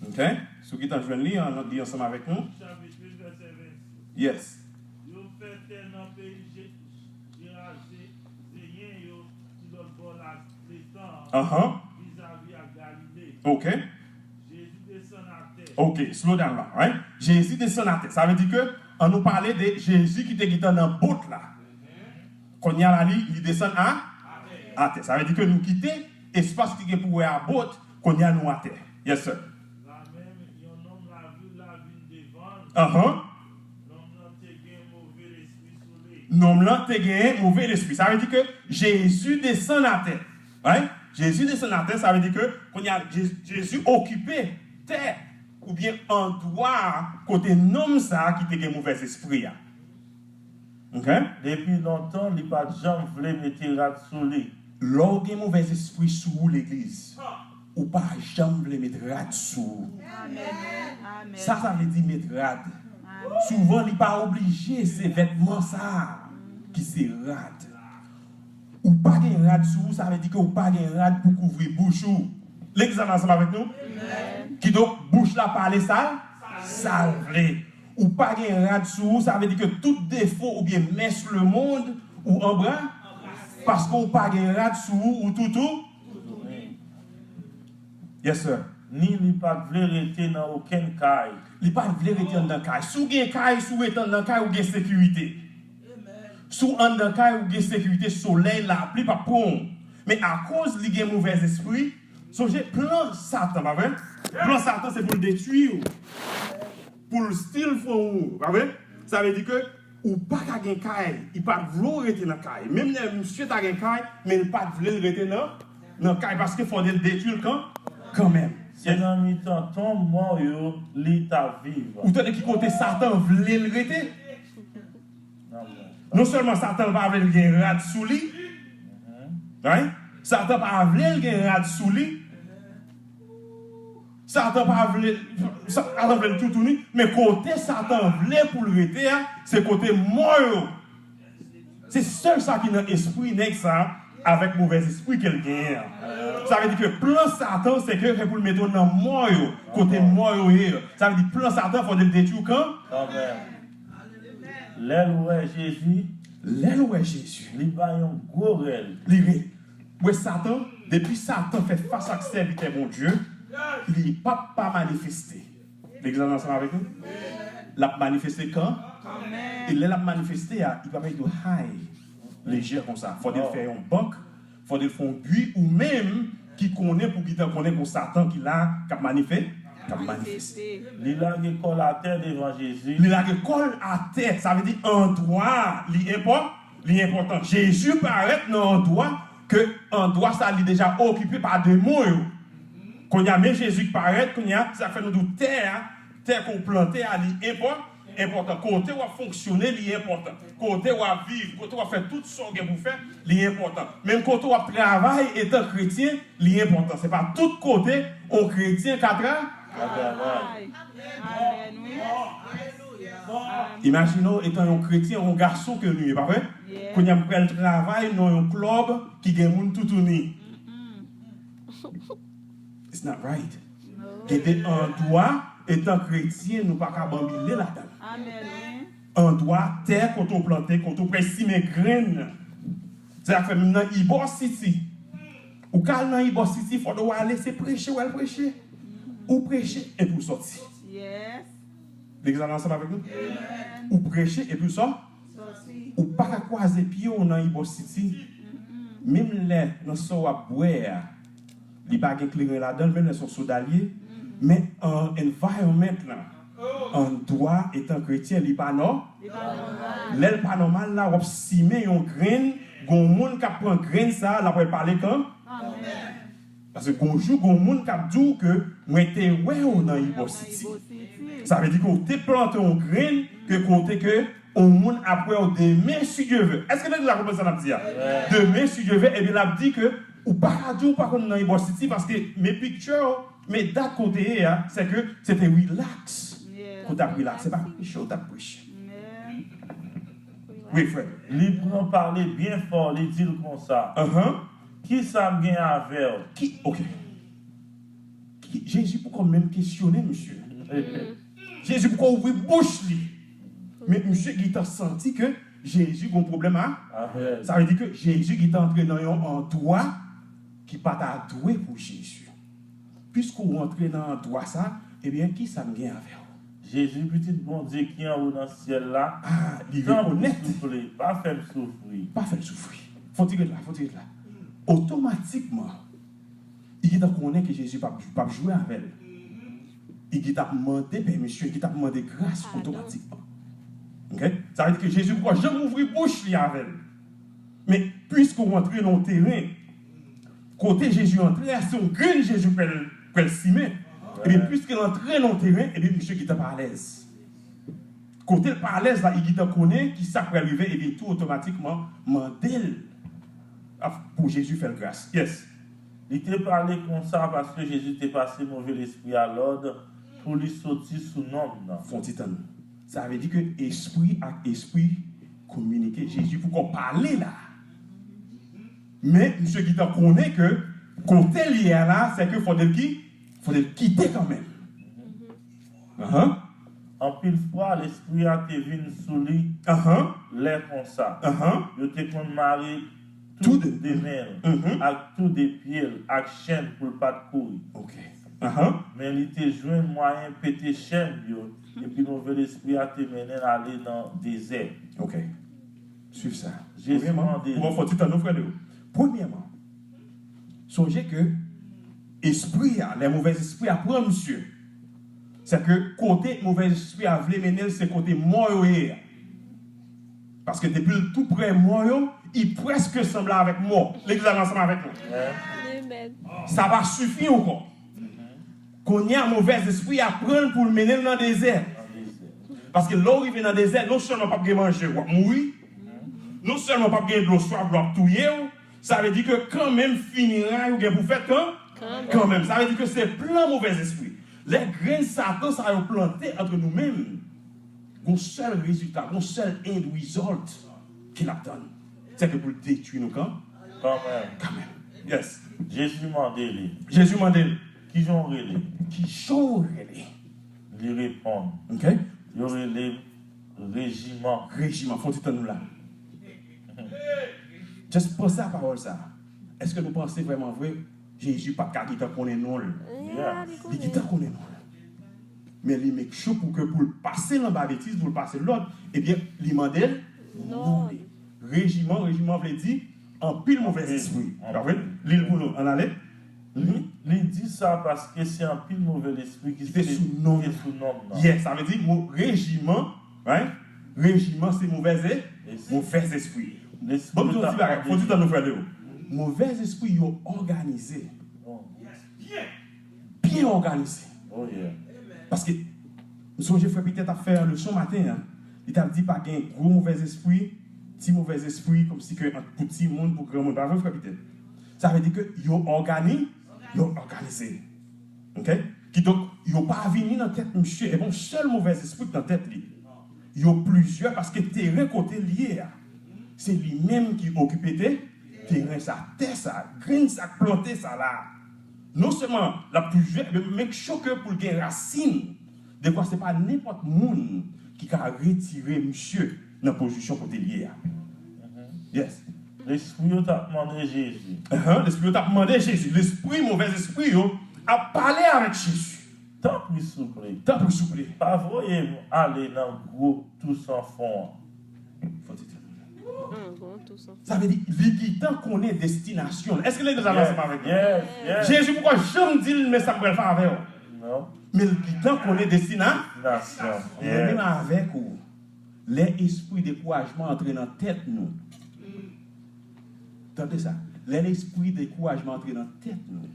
Ok? Si w gentan jwenn li, an, li ansanm avèk nou. Chapit uit, vèsè vennsis. Yes. Yo fè tè nan peyi Je- Jerazeyen yo, ki lòt bò la letan an, Ahan. Vizavi ak Galile. Ok. Jezi desann atè. Ok, slow down la, right? Jezi desann atè. Sa vle di ke, an nou pale de Jezi ki te gentan nan bot la. Kounye a la, li, li desann a, atè. Sa vle di ke nou kite espas ki gen pou wè a bot, kounye a nou atè. Yes, sir. Lamenm, yon nonm lavil la vin devan l. Ahan. Nonm lan te gen move lespri sou li. Nonm lan te gen move lespri. Sa vle di ke Jezi desann atè. Right? Jezi desann atè, sa vle di ke, kounye a, Je- Jezi okipe tè oubyen andwa kote nonm sa a ki te gen movèzespri a. Ok? Depi lontan, li pa t janm vle mete rad sou li. Lè w gen movèzespri sou ou, legliz, ou pa janm vle met rad sou ou. Amèn. Amèn. Sa, sa vle di met rad. Amèn. Souvan, li pa oblije, se vètman sa a ki se rad. Ou pa gen rad sou ou, sa vle di ke ou pa gen rad pou kouvri bouch ou. Legliz la ansanm avèk nou? Amèn. Kidonk, bouch la pale sa l, sa l vle. Ou pa gen rad sou ou, sa vle di ke tout defo oubyen mès lemonn ou anbra, paske ou pa gen rad sou ou, ou toutou. Yes, sir. Ni li pa t vle rete nan okenn kay. Li pa t vle rete anndan kay. Si w gen kay, si w rete anndan kay, ou gen sekirite. Si w anndan kay, ou gen sekirite, solèy, lapli p ap pran w. Men akoz li gen movèzespri, sonje plan Satan, pa vre? Plan Satan se pou l detwi w. Pou l still fè w, pa vre? Sa vle di ke ou pa ka gen kay, li pa t vle w rete nan kay. Menm lè misye ta gen kay, men li pa t vle l rete nan, nan kay, paske fòde l detwi l kan, kanmenm. Se nan mitan tonm mò yo li t ap viv. Ou tande ki kote Satan vle l rete? Amèn. Non sèlman Satan pa vle l gen rad sou li, right? Satan pa vle l gen rad sou li. Satan pa vle, Satan vle l toutouni, men kote Satan vle pou l rete a, se kote mò yo. Se sèl sa ki nan espri nèg sa avèk movèzespri ke l genyen an. Sa vle di ke plan Satan se ke se pou l mete w nan mò yo, kote mò yo ye. Sa vle di plan Satan fòde l detwi w kan. Kanmenm. Lè l wè Jezi, lè l wè Jezi, li bay yon gwo rèl. Li re-, wè Satan, depi Satan fè fas ak sèvitè Bondye, li p ap pa manifeste. Legliz la ansanm avèk nou? L ap manifeste kan? E lè l ap manifeste a, li p ap ret high, lejè konsa. Fòde l fè yon bank, fòde l fè yon bwi, ou menm ki konnen pou gentan konnen gon Satan ki la, k ap manife-, k ap manifeste. Li lage kò l atè devan Jezi. Li lage kò l atè, sa vle di andwa li enpò-, li enpòtan. Jezi parèt nan andwa ke andwa sa li deja okipe pa demon yo. Kounye a, men Jezi k parèt, kounye a, se sa k fè nou di w tè a, tè ke w plante a, li enpò-, enpòtan. Kote w ap fonksyone, li enpòtan. Kote w ap viv, kote w ap fè tout sa w gen pou fè, li enpòtan. Menm kote w ap travay etan kretyen, li enpòtan. Se pa tout kote yon kretyen ka tra-, ka travay. Amèn, wi. Imajine w etan yon kretyen, yon gason ke nou ye, pa vre? Kounye a m pral travay nan yon klèb ki gen moun toutouni. It's not right. Gen de andwa, etan kretyen, nou pa ka banbile ladan l. Andwa tè kote w plante, kote w pral simen grenn. Se sa k fè menm nan Ybor City. Ou ka al nan Ybor City, fòde w ale, se preche w al preche. Ou preche, epi w sòti. Yes. Legliz la ansanm avèk nou? Ou preche epi w sò? Ou pa ka kwaze pye w nan Ybò City. Menm lè nan sa w ap bwè a, li pa gen kleren ladan l, menm lè se yon soda l ye. Men an environment lan, andwa etan kretyen, li pa nò. Lè l pa nòmal la, w ap simen yon grenn, gon moun k ap pran grenn sa, l ap wè l pale kan. Paske gon jou, gon moun k ap di w ke mwen te wè w nan Ybò City. Sa vle di ke w te plante yon grenn ke kote ke yon moun ap wè w demen, si Dye vle. Èske legliz la konprann sa n ap di a? Demen, si Dye vle, ebyen l ap di ke ou pa ka di w pa konn nan Ybò City paske men picture w, men dat kote ye a, se ke se te relax. Kote ap relax, se pa preche w t ap preche. Wi, frè. Li pran pale byen fò, li di l konsa, Ahan. Ki sa m gen avè w? Ki, ok. Ki, Jezi poko menm kesyone misye. Jezi poko ouvri bouch li. Men misye gentan santi ke Jezi gon pwoblèm a. Avè l. Sa vle di ke Jezi gentan antre nan yon andwa ki pa ta dwe pou Jezi. Piske w antre nan andwa sa, ebyen, ki sa m gen avè w? Jezi, Pitit Bondye ki anwo nan syèl la, Ah, li tanpri rekonèt. Souple, pa fè m soufri. Pa fè l soufri. Fò ti ret la, fò ti ret la. Otomatikman, li gentan konnen ke Jezi p ap, p ap jwe avè l. Li gentan ap mande pèmisyon, li gentan ap mande gras otomatikman. Ok? Sa vle di ke Jezi poko janm ouvri bouch li avè l. Men, piske w antre nan yon teren, kote Jezi antre a, se yon grenn Jezi pral, pral simen. Ebyen, piske l antre nan yon teren, ebyen, misye gentan pa alèz. Kote l pa alèz la, li gentan konnen ki sa k pral rive, ebyen, tou otomatikman, mande l pou Jezi fè l gras. Yes. Li te pale konsa paske Jezi te pase move lespri a lòd pou li soti sou nonm nan. Fon ti tann. Sa vle di ke espri ak espri kominike. Jezi poko pale la. Men, misye gentan konnen ke kote l ye a la, se ke fòde l ki, fòde l kite kanmenm. Ahan. Anpil fwa, lespri a te vin sou li Ahan. Lè konsa. Ahan. Yo te konn mare tou de men l ak tou de pye l ak chenn pou l pa t kouri. Ok. Ahan. Men li te jwenn mwayen pete chenn yo, epi move lespri a te mennen l ale nan dezè. Ok. Swiv sa. Jezi mande li. Premyèman, fò ti tann nou, frè Leo. Premyèman, sonje ke espri a, lè movèzespri a pran misye, se ke kote movèzespri a vle mennen l, se kote mò yo ye a. Paske depi l tou pre mò yo, li prèske sanble avèk mò. Legliz la ansanm avèk nou. Amen. Sa pa sifi ankò. Kounye a, movèzespri a pran l pou l mennen l nan dezè. Paske lè w rive nan dezè, non sèlman p ap gen manje, w ap mouri. Non sèlman p ap gen dlo, swaf dlo ap touye w. Sa vle di ke kanmenm fineray ou gen pou fèt kan, kanmenm. Sa vle di ke se plan movèzespri. Lè grenn Satan sa yo plante antre nou menm, gon sèl rezilta, gon sèl end result ke l ap tann. Se ke pou l detwi nou kan, kanmenm. Kanmenm. Yes. Jezi mande li. Jezi mande l. Kijan w rele? Kijan w rele? Li reponn. Ok. Yo rele m Rejiman. Rejiman. Fò ti tann nou la. Just panse a pawòl sa. Èske nou panse vrèman vre Jezi pa t ka gentan konnen non l? Yeah. Li gentan konnen non l. Men li make sure pou ke pou l pase l anba betiz, pou l pase l lòd, ebyen, li mande l non li. Rejiman, rejiman vle di anpil movèzespri. Pa vre? Li l pou nou. Ann ale. Li, li di sa paske se anpil movèzespri ki te sou nonm nan. Yes, sa vle di mo rejiman, right? Rejiman se movèze, movèzespri. Ban m di yon ti bagay, fò ti tann nou, frè Leo. Movèzespri yo òganize. Byen òganize. Paske m sonje frè Pitè t ap fè yon leson maten an, li t ap di pa gen gwo movèzespri, ti movèzespri, kòmsi ke ant pou timoun, pou granmoun. Pa vre, frè Pitè? Sa vle di ke yo ògani, yo òganize. Ok? Kidonk, yo pa vini nan tèt misye. E bon, sèl movèzespri k nan tèt li. Yo plizyè paske teren kote l ye a, se li menm ki okipe te, teren sa, tè sa, grenn sa k plante sa la. Non sèlman l ap plizyè, men make sure ke pou l gen rasin. Defwa, se pa nenpòt moun ki ka retire misye nan pozisyon kote l ye a. Yes. Lespri yo t ap mande Jezi. Ahan, lespri yo t ap mande Jezi. Lespri, movèzespri yo ap pale avèk Jezi. Tanpri, souple. Tanpri, souple. Pa voye m ale nan gwo tou san fon an. Fò ti tèt. An, bon, tou san fon. Sa vle di, li gentan konnen destinasyon l. Èske legliz la ansanm avèk nou? Yes, yes. Jezi poko janm di l, men sa m pral fè avè w. Non. Men l gentan konnen destina-, destinasyon. Mwen menm avèk ou. Lè espri dekourajman antre nan tèt nou, tande sa, lè lespri dekourajman antre nan tèt nou,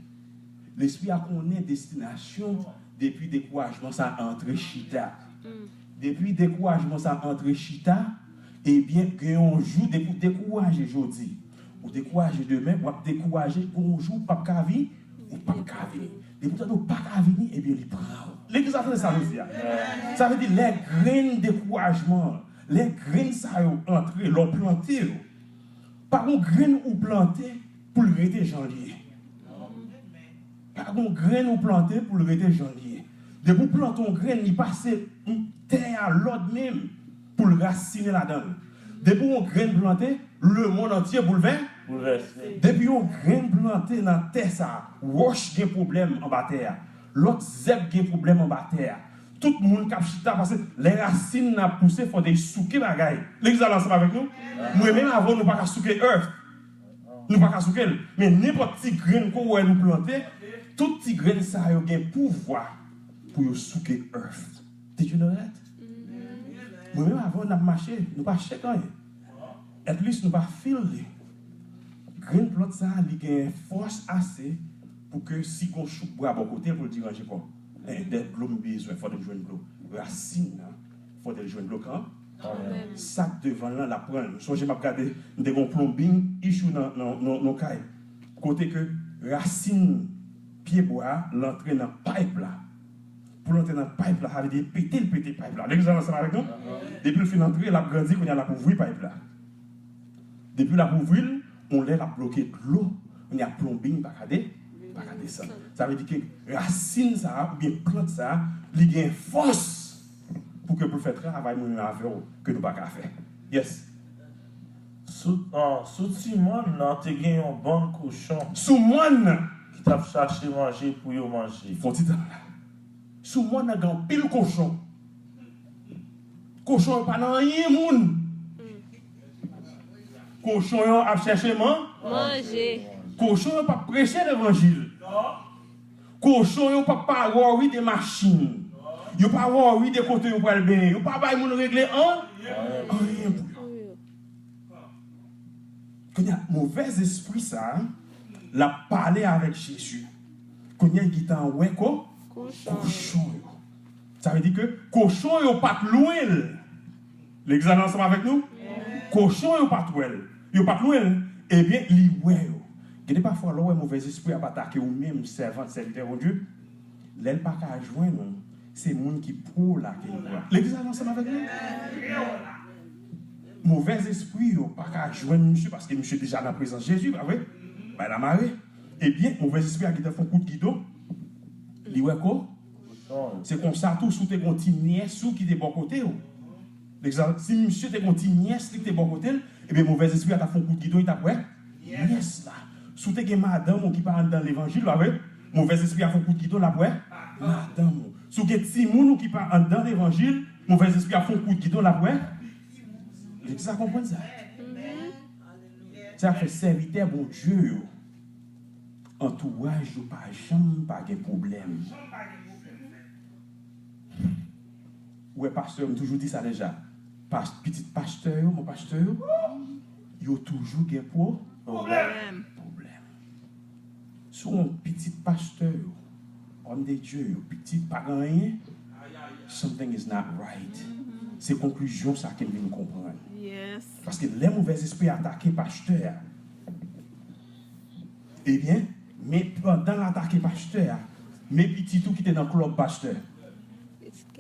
lespri a konnen destinasyon depi dekourajman sa antre chita. Depi dekourajman sa antre chita, ebyen, gen yon jou, depi w dekouraje jodi, ou dekouraje demen, w ap dekouraje, gen yon jou ou p ap ka vi-, ou p ap ka vini. Depi w tande w pa ka vini, ebyen, li pran w. Legliz la, tande sa nou di a. Sa vle di, lè grenn dekourajman, lè grenn sa yo antre, lè w plante yo, pa gon grenn ou plante pou l rete jan l ye. Pa gon grenn ou plante pou l rete jan l ye. Depi w plante yon grenn, li pase tè a lòd menm pou l rasinen ladan l. Depi yon grenn plante, lemonn antye boulvè-, boulvèse. Depi yon grenn plante nan tè sa a, wòch gen pwoblèm anba tè a. Lòt zèb gen pwoblèm anba tè a. Tout moun k ap chita, paske lè rasin nan ap pouse, fò de souke bagay. Legliz la ansanm avèk nou? Mwen menm avè w, nou pa ka souke earth. Nou pa ka souke l. Men nenpòt ti grenn ke w wè nou plante, tout ti grenn sa yo gen pouvwa pou yo souke earth. Did you know that? Mwen menm avè w, n ap mache, nou pa shake anyen. At least nou pa feel li. Grenn plant sa a, li gen fòs ase pou ke si gon chouk bwa bò kote l pou l diranje kò l. Eh, dè dlo m bezwen, fò de m jwenn dlo. Rasin nan, fò de l jwenn dlo kan. Kanmenm. Sa k devan l lan, l ap pran l. M sonje m ap gade, m te gen yon plumbing issue nan, nan, nan, nan kay. Kote ke rasin pye bwa a, l antre nan pipe la. Pou l antre nan pipe la, sa vle di pete l pete pipe la. Legliz la ansanm avèk nou? Depi l fin antre, l ap grandi, kounye a l ap ouvri pipe la. Depi l ap ouvri l, yon lè l ap bloke dlo, kounye a plumbing pa ka de-, pa ka desann. Sa vle di ke rasin sa a, oubyen plant sa a, li gen fòs pou ke pou l fè travay mwen menm avè w ke nou pa ka fè. Yes. Sou, ah, sou ti mòn nan, te gen yon bann kochon. Sou mòn nan. Ki t ap chache manje pou yo manje. Fon ti tan la. Sou mòn nan gen anpil kochon. Kochon yo pa nan anyen moun. Kochon yo ap chèche man-, manje. Kochon yo p ap preche levanjil. Kochon yo p ap pa worry de machin. Yo pa worry de kote yo pral benyen. Yo pa bay moun regle an-, anyen pou yo. Kounye a, movèzespri sa a, l ap pale avèk Jezi. Kounye a, li gentan wè ko-, kochon yo. Sa vle di ke kochon yo pa t lwen l. Legliz la ansanm avèk nou? Kochon yo pa t wè l. Yo pa t lwen l. Ebyen, li wè yo. Gen de pafwa, lè w wè movèzespri ap atake ou menm, sèvant, sèvitè Bondye, lè l pa ka jwenn ou, se moun ki pwo la ke l pran. Legliz la ansanm avèk nou? Movèzespri yo pa ka jwenn misye paske misye deja nan prezans Jezi, pa vre? Bay la mare. Ebyen, movèzespri a gentan fè yon kout gidon. Li wè ko-, se konsa tou, si w te gen yon ti nyès ou ki te bò kote w. Egzanp, si misye te gen yon ti nyès li ki te bò kote l, ebyen, movèzespri a t ap fè yon kout gidon, li t ap wè nyès la. Si w te gen madanm ou ki pa anndan levanjil, pa vre? Movèzespri a fè yon kout gidon, l ap wè madanm ou. Si w gen timoun ou ki pa anndan levanjil, movèzespri a fè yon kout gidon, l ap wè. Legliz la konprann sa? Sa fè sèvitè Bondye yo, antouraj yo pa janm pa gen pwoblèm. Ou wè, pastè, m toujou di sa deja. Pas-, pitit pastè yo, mon pastè yo, yo toujou gen pwo-, pwoblèm. Pwoblèm. Si w yon pitit pastè yo, homme de Dieu yo, pitit pa gen anyen, something is not right. Se konklizyon sa ke m vin konprann. Yes. Paske lè movèzespri atake pastè a, ebyen, men pandan l atake pastè a, men pitit ou ki te nan klòb pastè.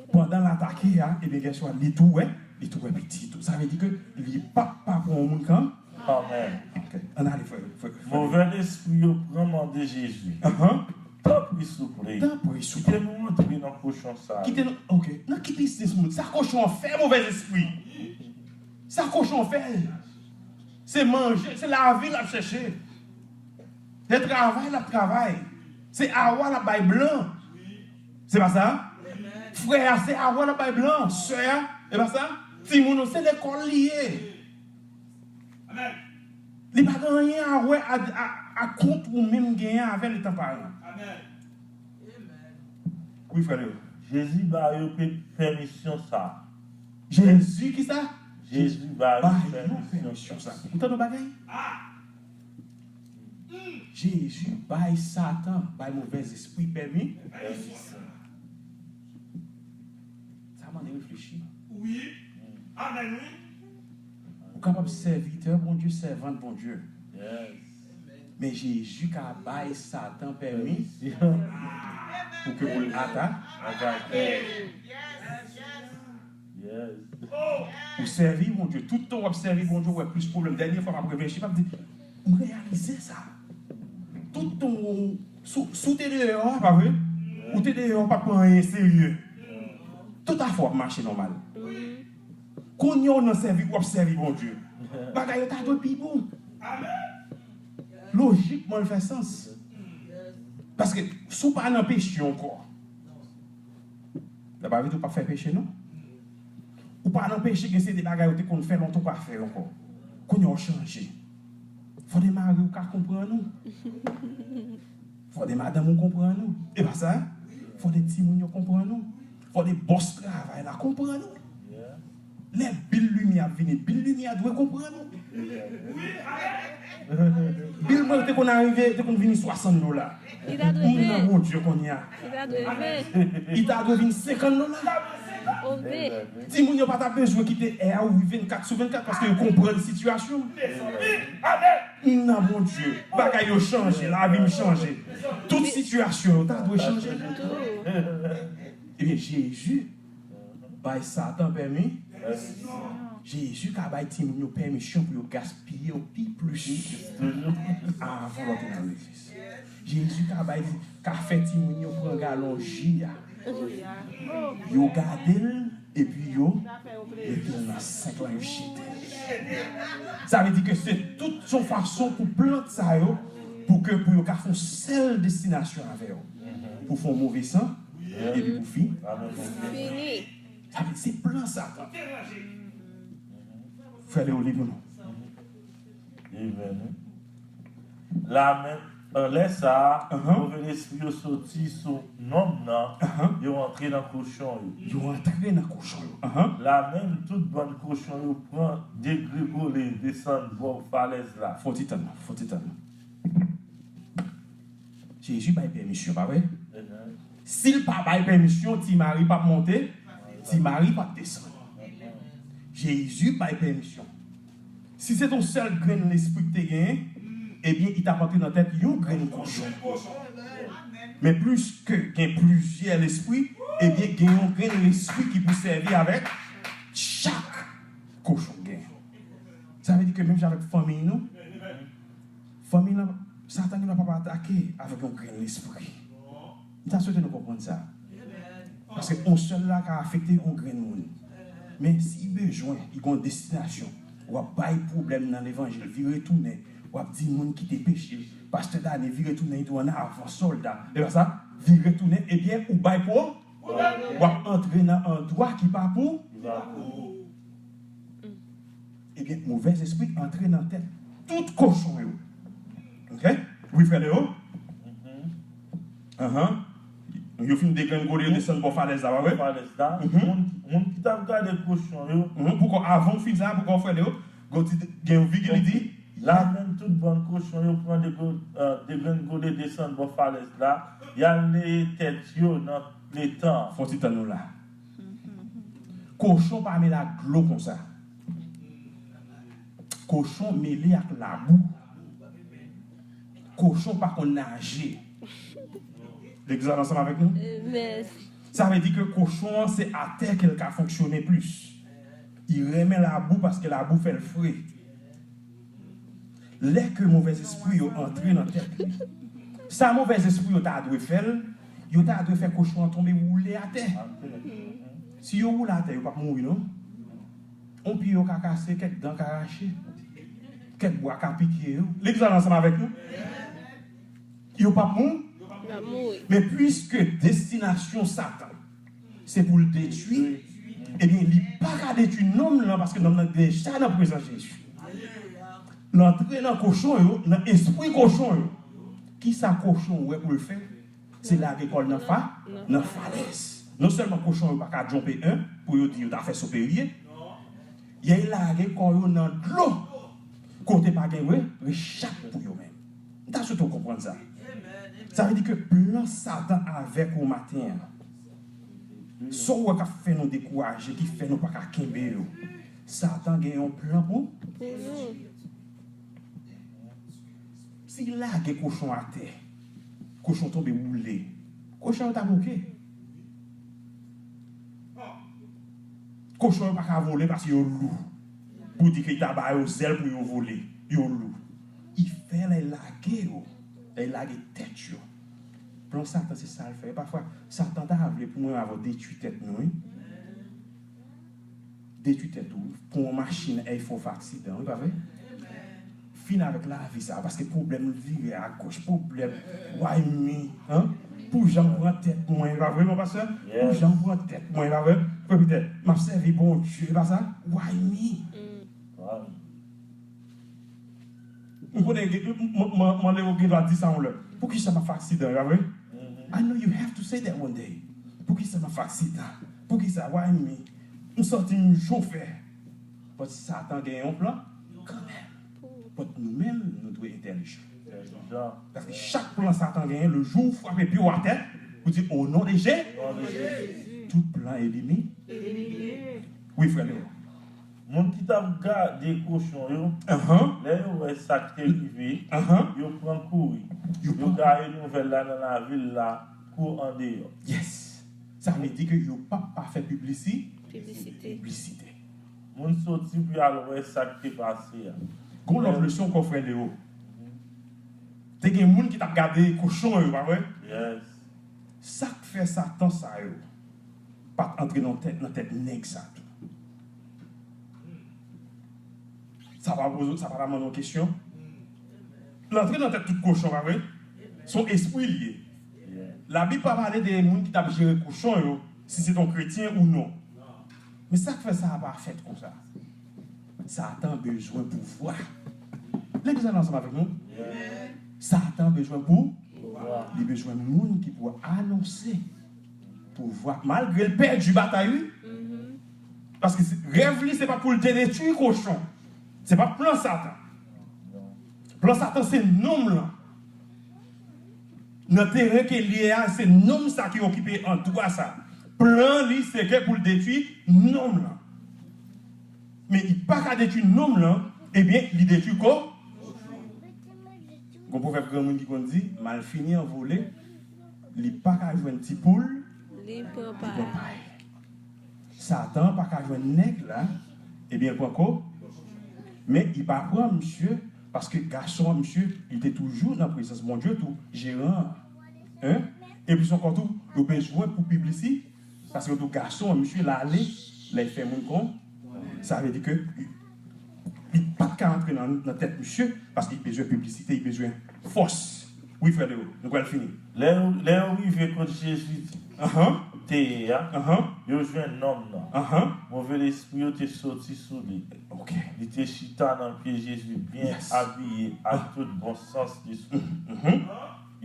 Pandan l atake a, ebyen, gèswa, li tou wè, li tou wè pitit ou. Sa vle di ke li p ap pa pran yon moun kan. Amèn. Ok, ann ale, frè, frè, frè. Movèzespri yo pran mande Jezi. Ahan. Tanpri, souple. Tanpri, souple. Kite nou antre nan kochon sa yo. Kite nou, ok. Nan ki biznis moun? Sa kochon an fè, movèzespri? Sa kochon an fè? Se manje, se lavi l ap chèche. Se travay l ap travay. Se awa l ap bay blan. Se pa sa? Frè a, se a w l ap bay blan, sè a, e pa sa? Timoun ou, se lekòl li ye. Li pa gen anyen a wè a, a, a kont ou menm genyen avè l etan paran. Wi, frè Leo. Jezi ba yo pe- pèmisyon sa. Jezi ki sa? Jezi ba yo ba yo pèmisyon pèmisyon sa. Ou tande yon bagay? Jezi bay Satan, bay movèzespri pèmi. Sa mande reflechi. Wi. Amèn, wi. Ou kapab sèvitè Bondye, sèvant Bondye. Men Jezi ka bay Satan pèmi pou ke pou l ata. Atake. Ou sèvi Bondye. Tout tan w ap sèvi Bondye, ou wè plis pwoblèm. Dènye fwa m ap reflechi, m ap di, m reyalize sa. Tout tan w, si w, si w te deyò, pa vre? Ou te deyò, w pa t pran anyen serye. Tout afè w ap mache nòmal. Kounye a w nan sèvi, w ap sèvi Bondye. Bagay yo ta dwe pi bon. Lojikman, l fè sans. Paske si w pa nan peche ankò, sa pa vle di w p ap fè peche, non. Ou pa nan peche, gen seri de bagay ou te konn fè lontan ou pa fè l ankò. Kounye a w chanje. Fòde mari w ka konprann ou. Fòde madanm ou konprann ou. E pa sa? Fòde timoun yo konprann ou. Fòde bòs travay la konprann ou. Lè bil limyè ap vini, bil limyè a dwe konprann ou. Bil mwen te konn arive, te konn vini swasant dola. Li ta dwe M nan ven. Bondye kounye a. Li ta dwe ven. Li ta dwe vin senkant dola. Ove. Timoun yo pa ta bezwen kite è a ouvri vennkat sou vennkat paske yo konprann sitiyasyon. M nan Bondye. Bagay yo chanje, lavi m chanje. Tout sitiyasyon yo ta dwe chanje. Ebyen, Jezi bay Satan pèmi. Jezi ka bay timoun yo pèmisyon pou yo gaspiye yo pi plis avan lòt nan legliz. Jezi ka bay, ka fè timoun yo pran galon ji a. Yo gade l, epi yo mete l nan sèk la, yo jete l. Sa vle di ke se tout yon fason pou plant sa yo, pou ke, pou yo ka fè yon sèl destinasyon avè yo. Pou fè yon move san, epi pou fi. Fini. Sa vle di se plan Satan. Fè Leo li pou nou. Amen. Lamenm, lè sa a, move lespri yo soti sou nonm nan, yo antre nan kochon yo. Yo antre nan kochon yo. Lamenm, tout bann kochon yo pran degregole desann bò falèz la. Fò ti tann, fò ti tann. Jezi bay pèmisyon, pa vre? Si l pa bay pèmisyon, Ti Mari p ap monte, Ti Mari p ap desann. Jezi bay pèmisyon. Si se t on sèl grenn lespri ki te genyen, ebyen, li t ap antre nan tèt yon grenn kochon. Men plis ke gen plizyè lespri, ebyen, gen yon grenn lespri ki pou sèvi avèk chak kochon gen. Sa vle di ke menm jan avèk fanmi nou, fanmi nan, Satan gen dwa p ap atake avèk yon grenn lespri. M ta swete nou konprann sa. Paske yon sèl la ka afekte yon grenn moun. Men si bezwen, li gen yon destinasyon, w ap bay pwoblèm nan levanjil, vire tounen, w ap di moun kite peche, pastè Dani vire tounen, li tou ann avan sòlda. E pa sa, vire tounen, ebyen, ou bay pwo-, w ap antre nan andwa ki pa pou. Ebyen, movèzespri antre nan tèt tout kochon yo. Oke? Wi, frè Leo? Anhan. Yo fin degrengole, yo desann bò falèz la, pa vre? Falèz la. Moun, moun ki t ap gade kochon yo. Poukò, avan w fin sa, poukò, frè Leo? Gon ti, gen yon vigi, li di. Lamenm, tout bann kochon yo pran degre-, eh, degrengole desann bò falèz la. Y al neye tèt yo nan letan an. Fò ti tann nou la. Kochon pa mele ak dlo konsa. Kochon mele ak labou. Kochon pa konn naje. Legliz la ansanm avèk nou? Amen. Sa vle di ke kochon an, se atè ke l ka fonksyone plis. Li renmen labou paske labou fè l fre. Lè ke movèzespri yo antre nan tèt li, sa movèzespri yo ta dwe fè l, yo ta dwe fè kochon an tonbe woule atè. Si yo woule atè, yo p ap mouri, non. On pye yo ka kase, kèk dan ka rache, kèk bwa ka pike yo. Legliz la ansanm avèk nou? Yo p ap mou-, L ap mouri. Men piske destinasyon Satan se pou l detwi, ebyen, li pa ka detwi nonm lan, paske nonm lan deja nan prezans Jezi. L antre nan kochon yo, nan espri kochon yo. Kisa kochon wè pou l fè? Se lage kò l nan fa, nan falèz. Non sèlman kochon yo pa ka djonpe, en, pou yo di yo ta fè soperye, y a lage kò yo nan dlo, kote pa gen re, rechap pou yo menm. M ta swete w konprann sa. Sa vle di ke plan Satan avèk ou maten an, sa w wè k ap fè nou dekouraje, ki fè nou pa ka kenbe yo, Satan gen yon plan pou. Pou nou. Si l lage kochon atè, kochon tonbe woule, kochon yo ta bouke. Kochon yo pa ka vole paske yo lou. Pou di ke li ta ba yo zèl pou yo vole, yo lou. Li fè lè l lage yo, lè l lage tèt yo. Plan Satan se sa l fè. Pafwa, Satan ta vle pou mwen avè w detwi tèt nou, wi. Detwi tèt ou. Pran yon machin, e fè w fè aksidan, wi, pa vre? Fin avèk lavi sa, paske pwoblèm vire agoch, pwoblèm, why me, hein? Pou jan m pran tèt mwen, pa vre, mon pastè? Pou jan m pran tèt mwen, pa vre? Pwofitè, m ap sèvi Bondye, e pa sa? Why me? M konnen gen, m, m, m, m, Leo gen dwa di sa yon lè. Poukisa m ap fè aksidan, pa vre? I know you have to say that one day. Poukisa m ap fè aksidan? Poukisa? Why me? M santi m chofè. But Satan gen yon plan kanmenm. But nou menm, nou dwe entèlijan. Paske chak plan Satan genyen, le jou ou frape pye w atè, ou di, "O non de Je-, tout plan elimi-." Wi, frè Leo. Moun ki t ap gade kochon yo, lè yo wè sa k te rive, yo pran kouri. Yo gaye nouvèl la nan lavil la, kou andeyò. Yes. Sa vle di ke yo p ap pa fè piblisi-, piblisite. Moun soti pou y al wè sa k te pase a. Gon lòt leson ankò, frè Leo. Te gen moun ki t ap gade kochon yo, pa vre? Yes. Sa k fè Satan sa yo pa t antre nan tèt, nan tèt nèg sa tou? Sa pa poze, sa pa ta mande yon kesyon? L antre nan tèt tout kochon, pa vre? Se yon espri l ye. Labib pa pale de moun ki t ap jere kochon yo, si se t yon kretyen ou non. Men sa k fè sa a pa fèt konsa? Satan bezwen pouvwa. Legliz la ansanm avèk nou? Satan bezwen pou, li bezwen moun ki pou anonse pouvwa. Malgre l pèdi batay, wi. Paske se, rèv li, se pa pou l te detwi kochon. Se pa plan Satan. Plan Satan, se nonm lan. Nan teren ke l ye a, se nonm sa ki okipe andwa sa. Plan li, se ke pou l detwi nonm lan. Men li pa ka detwi nonm lan, ebyen, li detwi ko-, gon pwovèb granmoun ki konn di, "Malfini an vole, li pa ka jwenn ti poul, li pran pay." Satan pa ka jwenn nèg la, ebyen, l pran ko-, men li pa pran misye, paske gason an, misye, li te toujou nan prezans Bondye tou, jeran an. Hein? E plis ankò tou, yo bezwen pou piblisi-, paske yo di w gason an, misye, l ale, lè l fè moun kon, sa vle di ke li, li pa t ka antre nan, nan tèt misye, paske li bezwen piblisite, li bezwen fòs. Wi, frè Leo, nou pral fini. Lè yo, lè yo rive kot Jezi te ye a, yo jwenn nonm nan. Move lespri yo te soti sou li. Li te chita nan pye Jezi, byen abiye, ak tout bon sans lespri.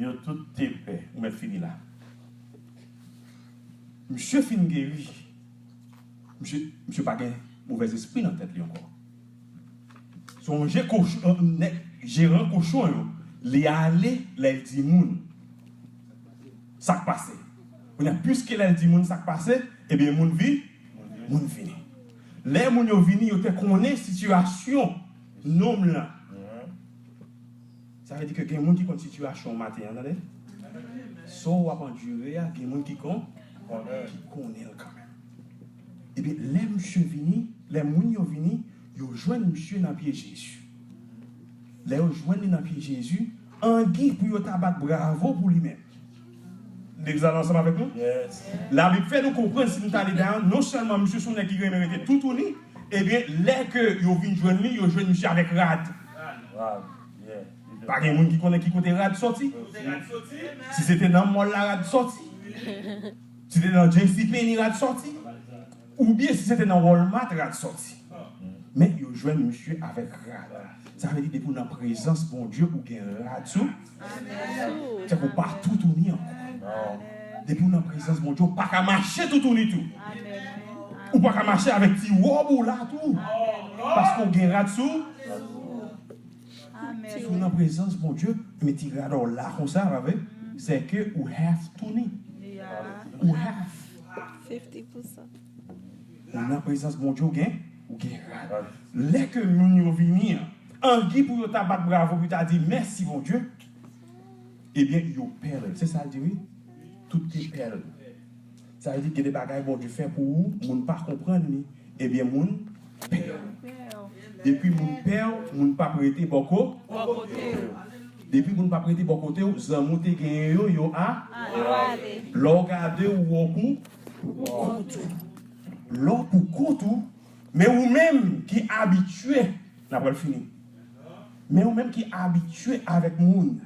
Yo tout te pè. Ou mèt fini la. Misye fin geri. Misye, misye pa gen movèzespri nan tèt li ankò. Sonje koch-, nèg, jeran kochon yo, li ale lè l di moun sa k pase. Kounye a, piske lè l di moun sa k pase, ebyen, moun vi-, moun vini. Lè moun yo vini, yo te konnen sitiyasyon nonm lan. Sa vle di ke gen moun ki konn sitiyasyon w maten an, tande? Sa w ap andire a, gen moun ki kon-, ki konnen l kanmenm. Ebyen, lè misye vini, lè moun yo vini, yo jwenn misye nan pye Jezi. Lè yo jwenn li nan pye Jezi, angi pou yo ta bat bravo pou li menm. Legliz la ansanm avèk nou? Labib fè nou konprann, si nou ta li la, non sèlman misye se yon nèg ki renmen rete toutouni, ebyen, lè ke yo vin jwenn li, yo jwenn misye avèk rad. Rad, yeah. Li Pa gen moun ki konnen ki kote rad soti. Si se te nan mall la, rad soti. Si se te nan J C Penney, rad soti. Oubyen si se te nan Walmart, rad soti. Men yo jwenn misye avèk rad. Sa vle di depi w nan prezans Bondye, ou gen rad sou. Sèke w pa toutouni ankò. Depi w nan prezans Bondye, ou pa ka mache toutouni tou. Ou pa ka mache avèk ti wòb ou la tou. Paske w gen rad sou. Si w nan prezans Bondye, men ti rad ou la konsa, pa vre? Sèke ou half toutouni. Ou half. Fifty percent. Ou nan prezans Bondye, ou gen, ou gen rad. Lè ke moun yo vini an, angi pou yo ta bat bravo, pou yo ta di mèsi Bondye, ebyen, yo pè l. Se sa l di, wi. Tout te pè l. Sa vle di, gen de bagay Bondye fè pou ou, moun pa konprann li, ebyen, moun pè w. Depi moun pè w, moun p ap rete bò ko-, depi moun p ap rete bò kote w, zanmi w te genyen yo, yo a. Lè w gade, ou wè w pou kont ou. Lè w pou kont ou, men ou menm ki abitye, n ap pral fini. Men ou menm ki abitye avèk moun,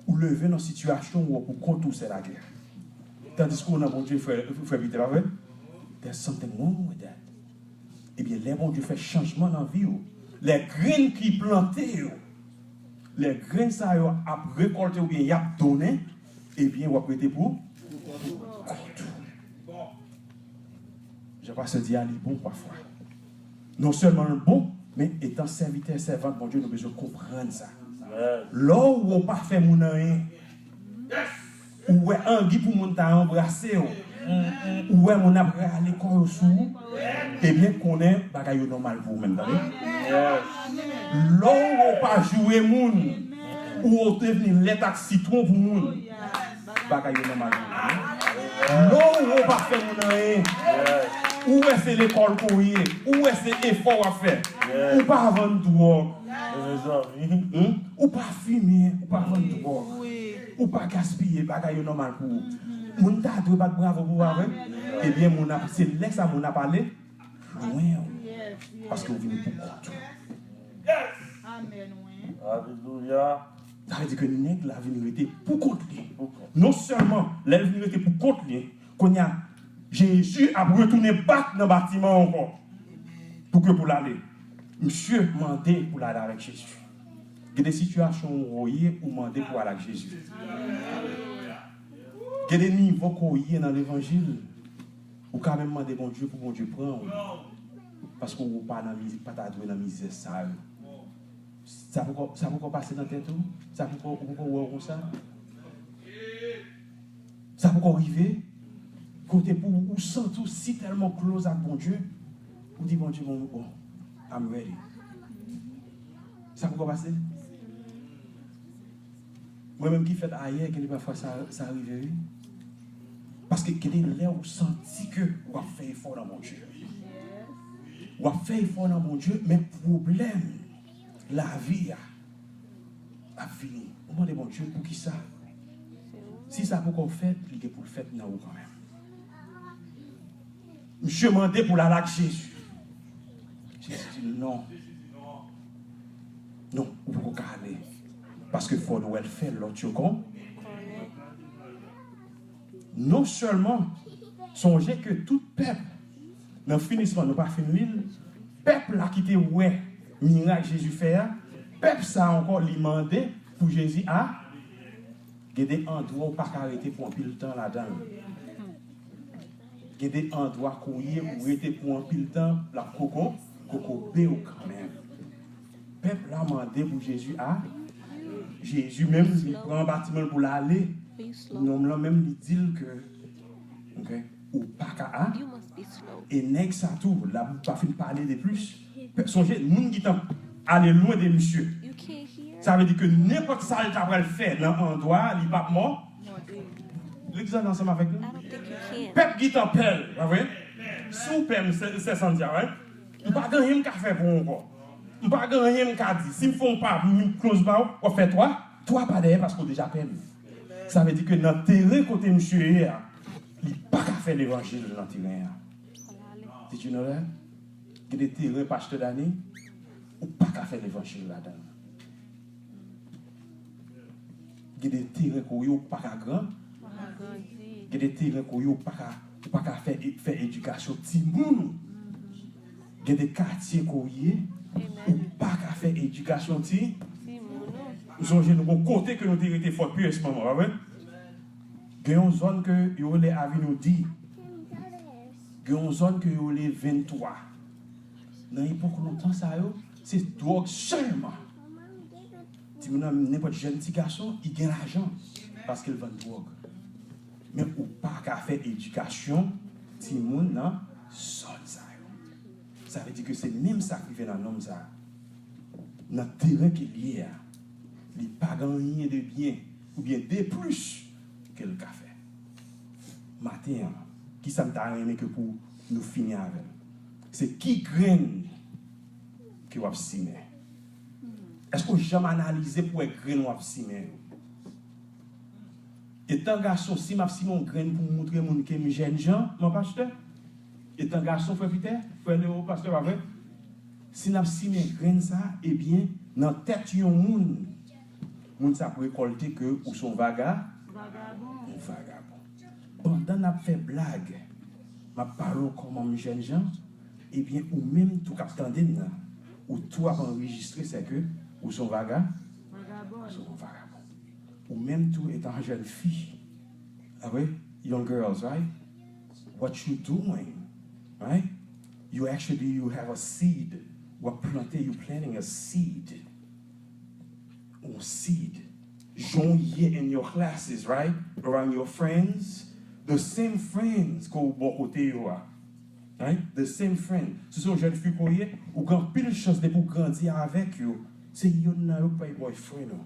ou leve nan sitiyasyon ou pou kont ou, sè Lagè. Tandiske ou nan Bondye, frè, frè Peter, pa vre? There's something wrong with that. Ebyen, lè Bondye fè chanjman nan vi w, lè grenn ki plante yo, lè grenn sa yo ap rekòlte oubyen y ap donnen, ebyen, w ap rete pou, pou kont ou. Jan pastè di a, li bon pafwa. Non sèlman l bon, men etan sèvitè, sèvant Bondye, nou bezwen konprann sa. Lè w wè w pa fè moun anyen, ou wè angi pou moun ta anbrase w, ou wè moun ap rale kò yo sou ou, ebyen konnen bagay yo nòmal pou ou menm, tande. Lè w wè w pa joure moun, ou w te vini lèt ak sitwon pou moun, bagay yo nòmal pou ou. Lè w wè w pa fè moun anyen, ou wè se lekòl ke w ye, ou wè se efò w ap fè, ou pa vann dwòg, ou pa fimen, ou pa vann dwòg, ou pa gaspiye, bagay yo nòmal pou ou. Moun ta dwe bat bravo pou ou, pa vre? Ebyen, moun ap, se lè sa moun ap ale lwen w, paske w vini pou kont ou. Alelouya. Sa vle di ke nèg la vin rete pou kont li. Non sèlman lè l vin rete pou kont li, kounye a, Jezi ap retounen bak nan batiman an ankò pou ke pou l ale. Misye mande pou l ale avèk Jezi. Gen de sitiyasyon ou ye, ou mande pou ale ak Jezi. Gen de nivo ke w ye nan levanjil, ou ka menm mande Bondye pou Bondye pran w. Paske ou pa nan miz-, pa ta dwe nan mizè sa yo. Sa poko, sa poko pase nan tèt ou? Sa poko, ou poko wè w konsa? Sa poko rive? Kote pou ou santi w si tèlman close ak Bondye, ou di Bondye, bon, bon, I'm ready. Sa poko pase? Mwen menm ki fèt ayè, gen de pafwa sa, sa rive, wi. Paske gen de lè ou santi ke w ap fè efò nan Bondye. W ap fè efò nan Bondye, men pwoblèm lavi a ap vini. Ou mande Bondye, poukisa? Si sa poko fèt, li gen pou l fèt nan ou kanmenm. Misye mande pou l al ak Jezi. Jezi di l non. Non, ou poko ka ale. Paske fò nou wè l fè lòt yo kon. Non sèlman, sonje ke tout pèp, nan finisman, nou pa fin li l, pèp la ki te wè mirak Jezi fè a, pèp sa ankò, li mande pou Jezi a, gen de andwa ou pa ka rete pou anpil tan ladan l. Gen de andwa ke w ye, ou rete pou anpil tan, l ap koko, kokobe w kanmenm. Pèp la mande pou Jezi a, Jezi menm, li pran batiman l pou l ale. Nonm lan menm, li di l ke, ok, ou pa ka a. E nèg sa tou, la pa fin pale de plis. Sonje, moun gentan ale lwen de misye. Sa vle di ke nenpòt sa l ta pral fè nan andwa a, li p ap mò. Legliz la ansanm avèk nou? Pèp gentan pè l, pa vre? Si w pè m, sè, sè Sandya, right? M pa gen anyen m ka fè pou ou ankò. M pa gen anyen m ka di. Si m fè yon pa, m close ba w, w ap fè twa, twa pa dèyè paske w deja pè m. Sa vle di ke nan teren kote misye ye a, li pa ka fè levanjil nan teren an. Did you know that? Gen de teren, Pastè Dani, ou pa ka fè levanjil ladan l. Gen de teren kote ou pa ka gran. Gen de teren kote ou pa ka, ou pa ka fè, fè edikasyon timoun ou. Gen de katye kote ou ye, ou pa ka fè edikasyon ti. M sonje nou gon kote ke nou te rete Fort Pierce, manman, pa vre? Gen yon zòn ke yo rele Avenue D. Gen yon zòn ke yo rele venntwa. Nan epòk lontan sa yo, se dwòg sèlman. Timoun nan, nenpòt jèn ti gason, li gen lajan paske l vann dwòg. Men ou pa ka fè edikasyon timoun nan zòn sa yo. Sa vle di ke se menm sa k rive nan nonm sa a. Nan teren ke l ye a, li pa gen anyen de byen oubyen de plis ke l ka fè. Maten an, kisa m ta renmen ke pou nou fini avè l? Se ki grenn ke w ap simen? Èske w janm analize pou wè grenn w ap simen yo? Etan gason, si m ap simen yon grenn pou m moutre moun ke m jènjan, mon pastè, etan gason, frè Pitè, frè Leo, pastè, pa vre? Si n ap simen grenn sa, ebyen, nan tèt yon moun, moun sa ap rekòlte ke ou se yon vaga, yon vagabon. Pandan n ap fè blag, m ap pale w kòman m jènjan, ebyen, ou menm tou k ap tande m nan, ou tou ap anrejistre, sèke ou se yon vaga, ou se yon vagabon. Ou menm tou etan jèn fi, ah oui, young girls, right? What you doing, right? You actually, you have a seed. W ap plante, you planting a seed. Yon seed. Jan w ye in your classes, right? Around your friends. The same friends ke w bò kote yo a. Right? The same friend. Si se yon jèn fi ke w ye, ou gen anpil chans depi w grandi avèk yo. Se youn nan yo k pral boyfriend ou.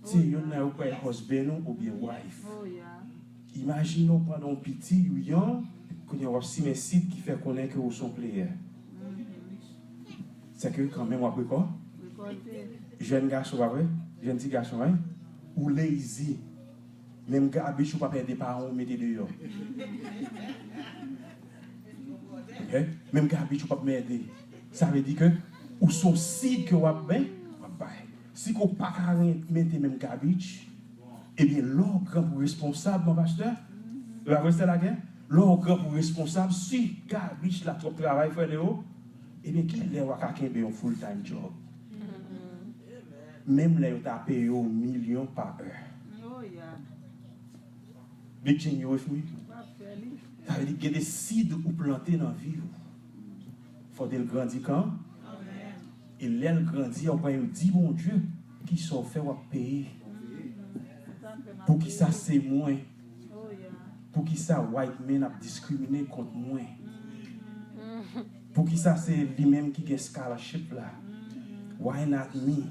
Se youn nan yo k pral husband ou oubyen wife. Imajine w pandan w piti, you young, kounye a w ap simen seed ki fè konnen ke ou se yon player. Sèke kanmenm w ap rekò. Jèn gason, pa vre? Jèn ti gason, right? Ou lazy. Menm garbage ou p ap ede paran w mete deyò. Ok? Menm garbage ou p ap mete. Sa vle di ke ou se yon seed ke w ap, ben, w ap bay. Si ke w pa ka ren-, mete menm garbage, ebyen, lè w gran pou responsab, mon pastè, e pa vre, sè Lagè? Lè w gran pou responsab, si garbage la twòp travay, frè Leo, ebyen, ki lè w a ka kenbe yon full time job? Menm lè yo ta peye w milyon pa è. Big Jim, you with me? Sa vle di gen de seed ou plante nan vi w. Fòk l grandi kan. E lè l grandi, w pral di Bondye, kisa w fè w ap peye. Poukisa se mwen? Poukisa white men ap diskrimine kont mwen? Poukisa se li menm ki gen scholarship la? Why not me?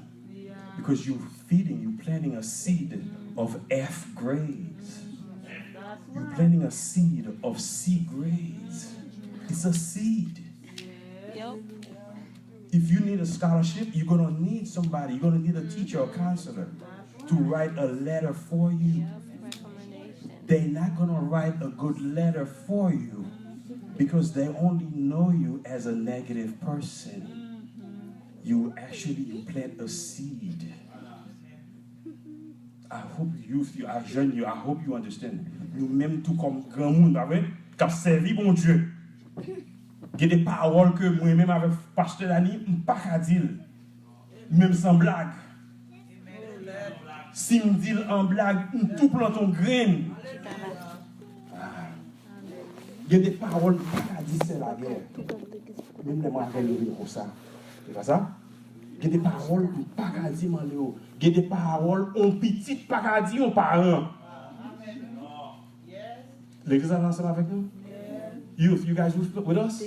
Because you feeding, you planting a seed of F grades. You planting a seed of C grades. It's a seed. If you need a scholarship, you're gonna need somebody. You're gonna need a teacher, a counselor, to write a letter for you. They're not gonna write a good letter for you because they only know you as a negative person. You actually, you plant a seed. I hope you, you are jeune, you, I hope you understand. Nou menm tou kòm granmoun, pa vre? K ap sèvi Bondye. Gen de pawòl ke mwen menm avèk pastè Dani, m pa ka di l. Menm san blag. Si m di l an blag, m tou plante yon grenn. Ah. Gen de pawòl m pa ka di sè Lagè. Menm lè mwen avè l yo vin konsa. Se pa sa? Gen de pawòl m pa ka di manlè yo. Gen de pawòl yon pitit pa ka di yon paran. Legliz la ansanm avèk nou? Youth, you guys with, with us?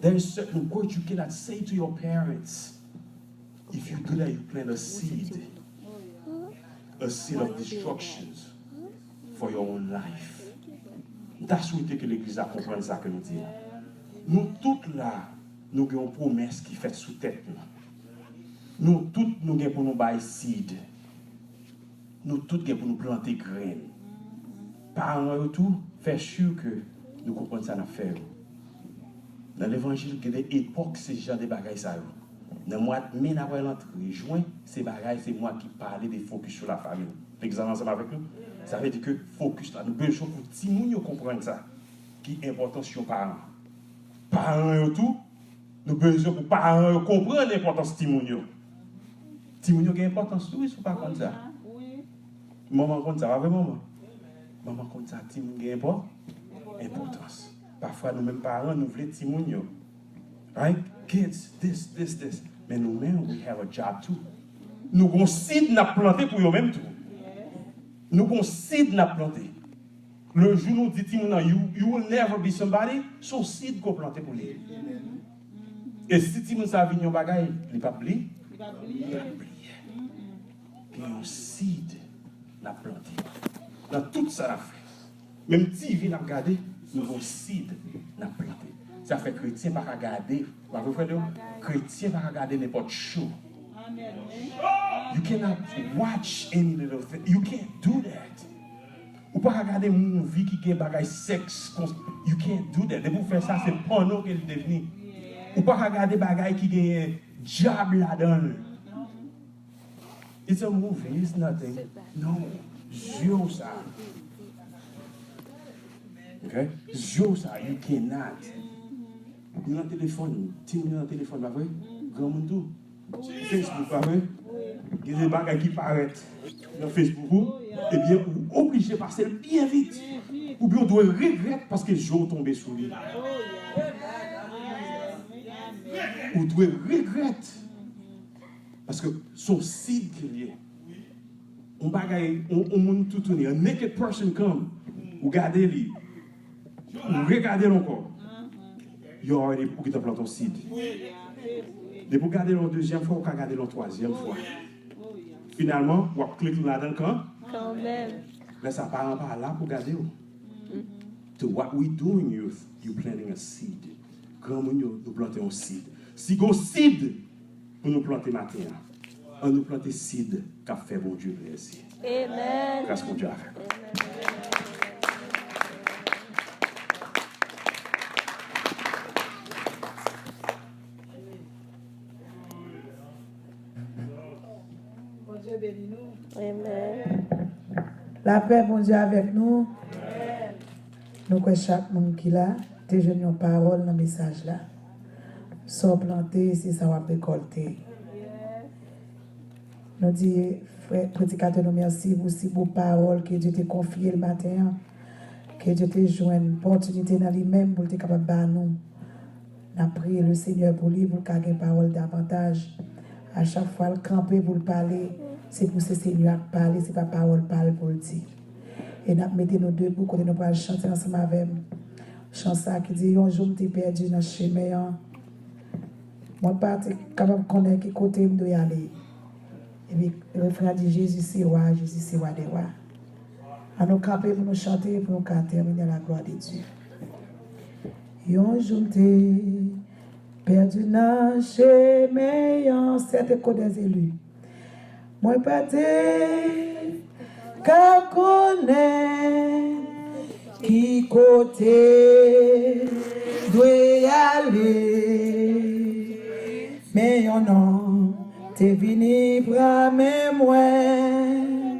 There is certain words you cannot say to your parents. If you do that, you plant a seed, a seed of destructions for your own life. M ta swete ke legliz la konprann sa ke nou di a. Nou tout la, nou gen yon pwomès ki fèt sou tèt nou. Nou tout, nou gen pou nou bay seed. Nou tout gen pou nou plante grenn. Paran yo tou, fè sure ke nou konprann sa n ap fè yo. Nan levanjil, gen de epòk, se jan de bagay sa yo. Nan mwa d me n a pral antre jen, se bagay, se mwa ki pale de focus sou la famille. N egzame ansanm avèk nou? Sa vle di ke focus la, nou bezwen pou timoun yo konprann sa, ki enpòtans yon paran. Paran yo tou, nou bezwen pou paran yo konprann enpòtans timoun yo. Timoun yo gen enpòtans tou, wi, si w pa konn sa. Manman konn sa, pa vre, manman? Manman konn sa, timoun gen enpò-, enpòtans. Pafwa, nou menm paran, nou vle timoun yo. Right? Kids, this, this, this. Men nou menm, we have a job too. Nou gon sid n ap plante pou yo menm tou. Nou gon sid n ap plante. Le jou nou di timoun nan, you, you will never be somebody, se yon sid ke w plante pou li. E si timoun sa vin yon bagay, li p ap li? Li p ap bliye. Gen yon sid n ap plante nan tout sa n ap fè. Menm T V n ap gade, nou gon sid n ap plante. Sa fè kretyen pa ka gade, pa vre, frè Deo? Kretyen pa ka gade nenpòt show. You cannot watch any little thing. You can't do that. Ou pa ka gade movie ki gen bagay sèks, kons-, you can't do that. Depi w fè sa, se pòno ke l devni. Ou pa ka gade bagay ki genyen dyab ladan l. It's a movie, it's nothing. No. Zye w sa. Ok? Zye w sa, you cannot. Nou nan telefòn, timoun yo nan telefòn, pa vre? Granmoun tou. Facebook, pa vre? Gen de bagay ki parèt nan Facebook ou, ebyen, ou oblije pase l byen vit. Oubyen ou dwe regrèt paske je w tonbe sou li. Ou dwe regrèt. Paske se yon sid ke l ye. Yon bagay, yon, yon moun toutouni, a naked person come, ou gade li, ou regade l ankò, you already, ou gentan plante yon sid. Depi w gade l yon dezyèm fwa, ou ka gade l yon twazyèm fwa. Finalman, w ap klik ladan l kan? Kanmenm. Lè sa, paran pa la pou gade w. To what we doing, youth? You planting a seed. Granmoun yo, nou plante yon sid. Si gon sid pou nou plante maten an, ann nou plante sid k ap fè Bondye plezi. Amen. Gras Bondye avè nou. Bondye beni nou. Amen. Lapè Bondye avèk nou. Nou kwè chak moun ki la te jwenn yon pawòl nan mesaj la. Sa w plante, se sa w ap rekòlte. Nou di frè predikatè nou mèsi pou si bon pawòl ke Dye te konfye l maten an, ke Dye te jwenn opòtinite nan li menm pou l te kapab ba nou. N ap priye le Senyè pou li, pou l ka gen pawòl davantaj. A chak fwa l kanpe pou l pale, se pou se Senyè a k pale, se pa pawòl pa l pou l di. E n ap mete nou debou kote nou pral chante ansanm avè m. Chan sa ki di, yon jou m te pèdi nan chemen an. Mwen pa te kapab konnen ki kote m dwe ale. Epi refren an di, Jezi se wa, Jezi se wa dè wa. Ann nou kanpe pou nou chante, pou nou ka tèmine la glwa de Dye. Yon jou m te pèdi nan chemen an, sèt eko dèzeli. Mwen pa te ka konnen ki kote dwe ale. Men yon nonm te vini pran men mwen,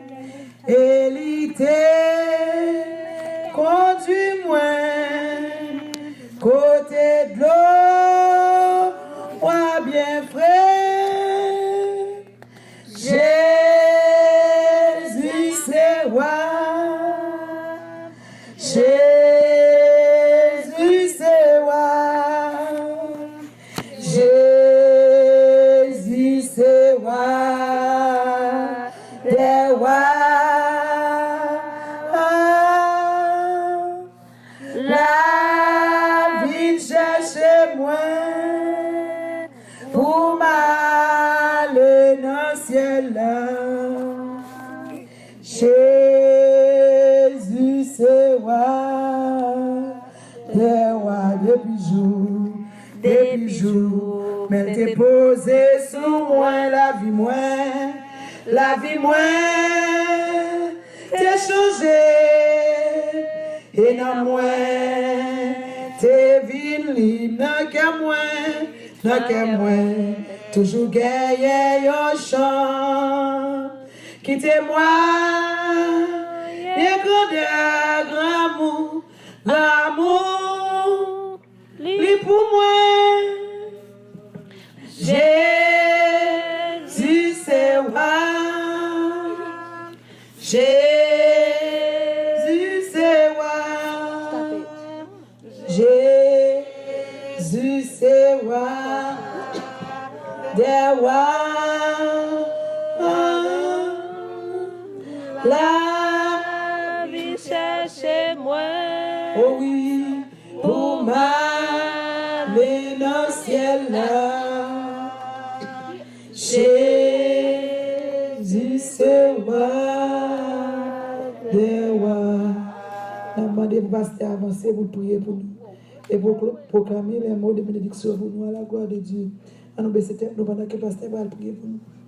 e li te kondui mwen kote dlo wa byen fre. Jezi se wa. Jezi se wa. Jezi se wa dè wa. L ap vin chèche mwen pou m ale nan syèl la. Jezi se wa dè wa depi jou, depi jou. Men l te poze sou mwen lavi mwen, lavi mwen te chanje. E nanm mwen te vin lib nan kè mwen, nan kè mwen. Toujou genyen yon chan ki temwaye grandè, granmou, granmou li pou mwen. Jezi se wa. Jezi se wa. Jezi se wa dè wa. Lavi chèche mwen. O wi, pou m ale nan syèl la. Jezi se wa dè wa. N ap mande pou pastè avanse pou l priye pou nou e pou pwoklame les mots de bénédiction pou nou, à la gloire de Dieu. Ann nou bese tèt nou pandan ke pastè pral priye pou nou.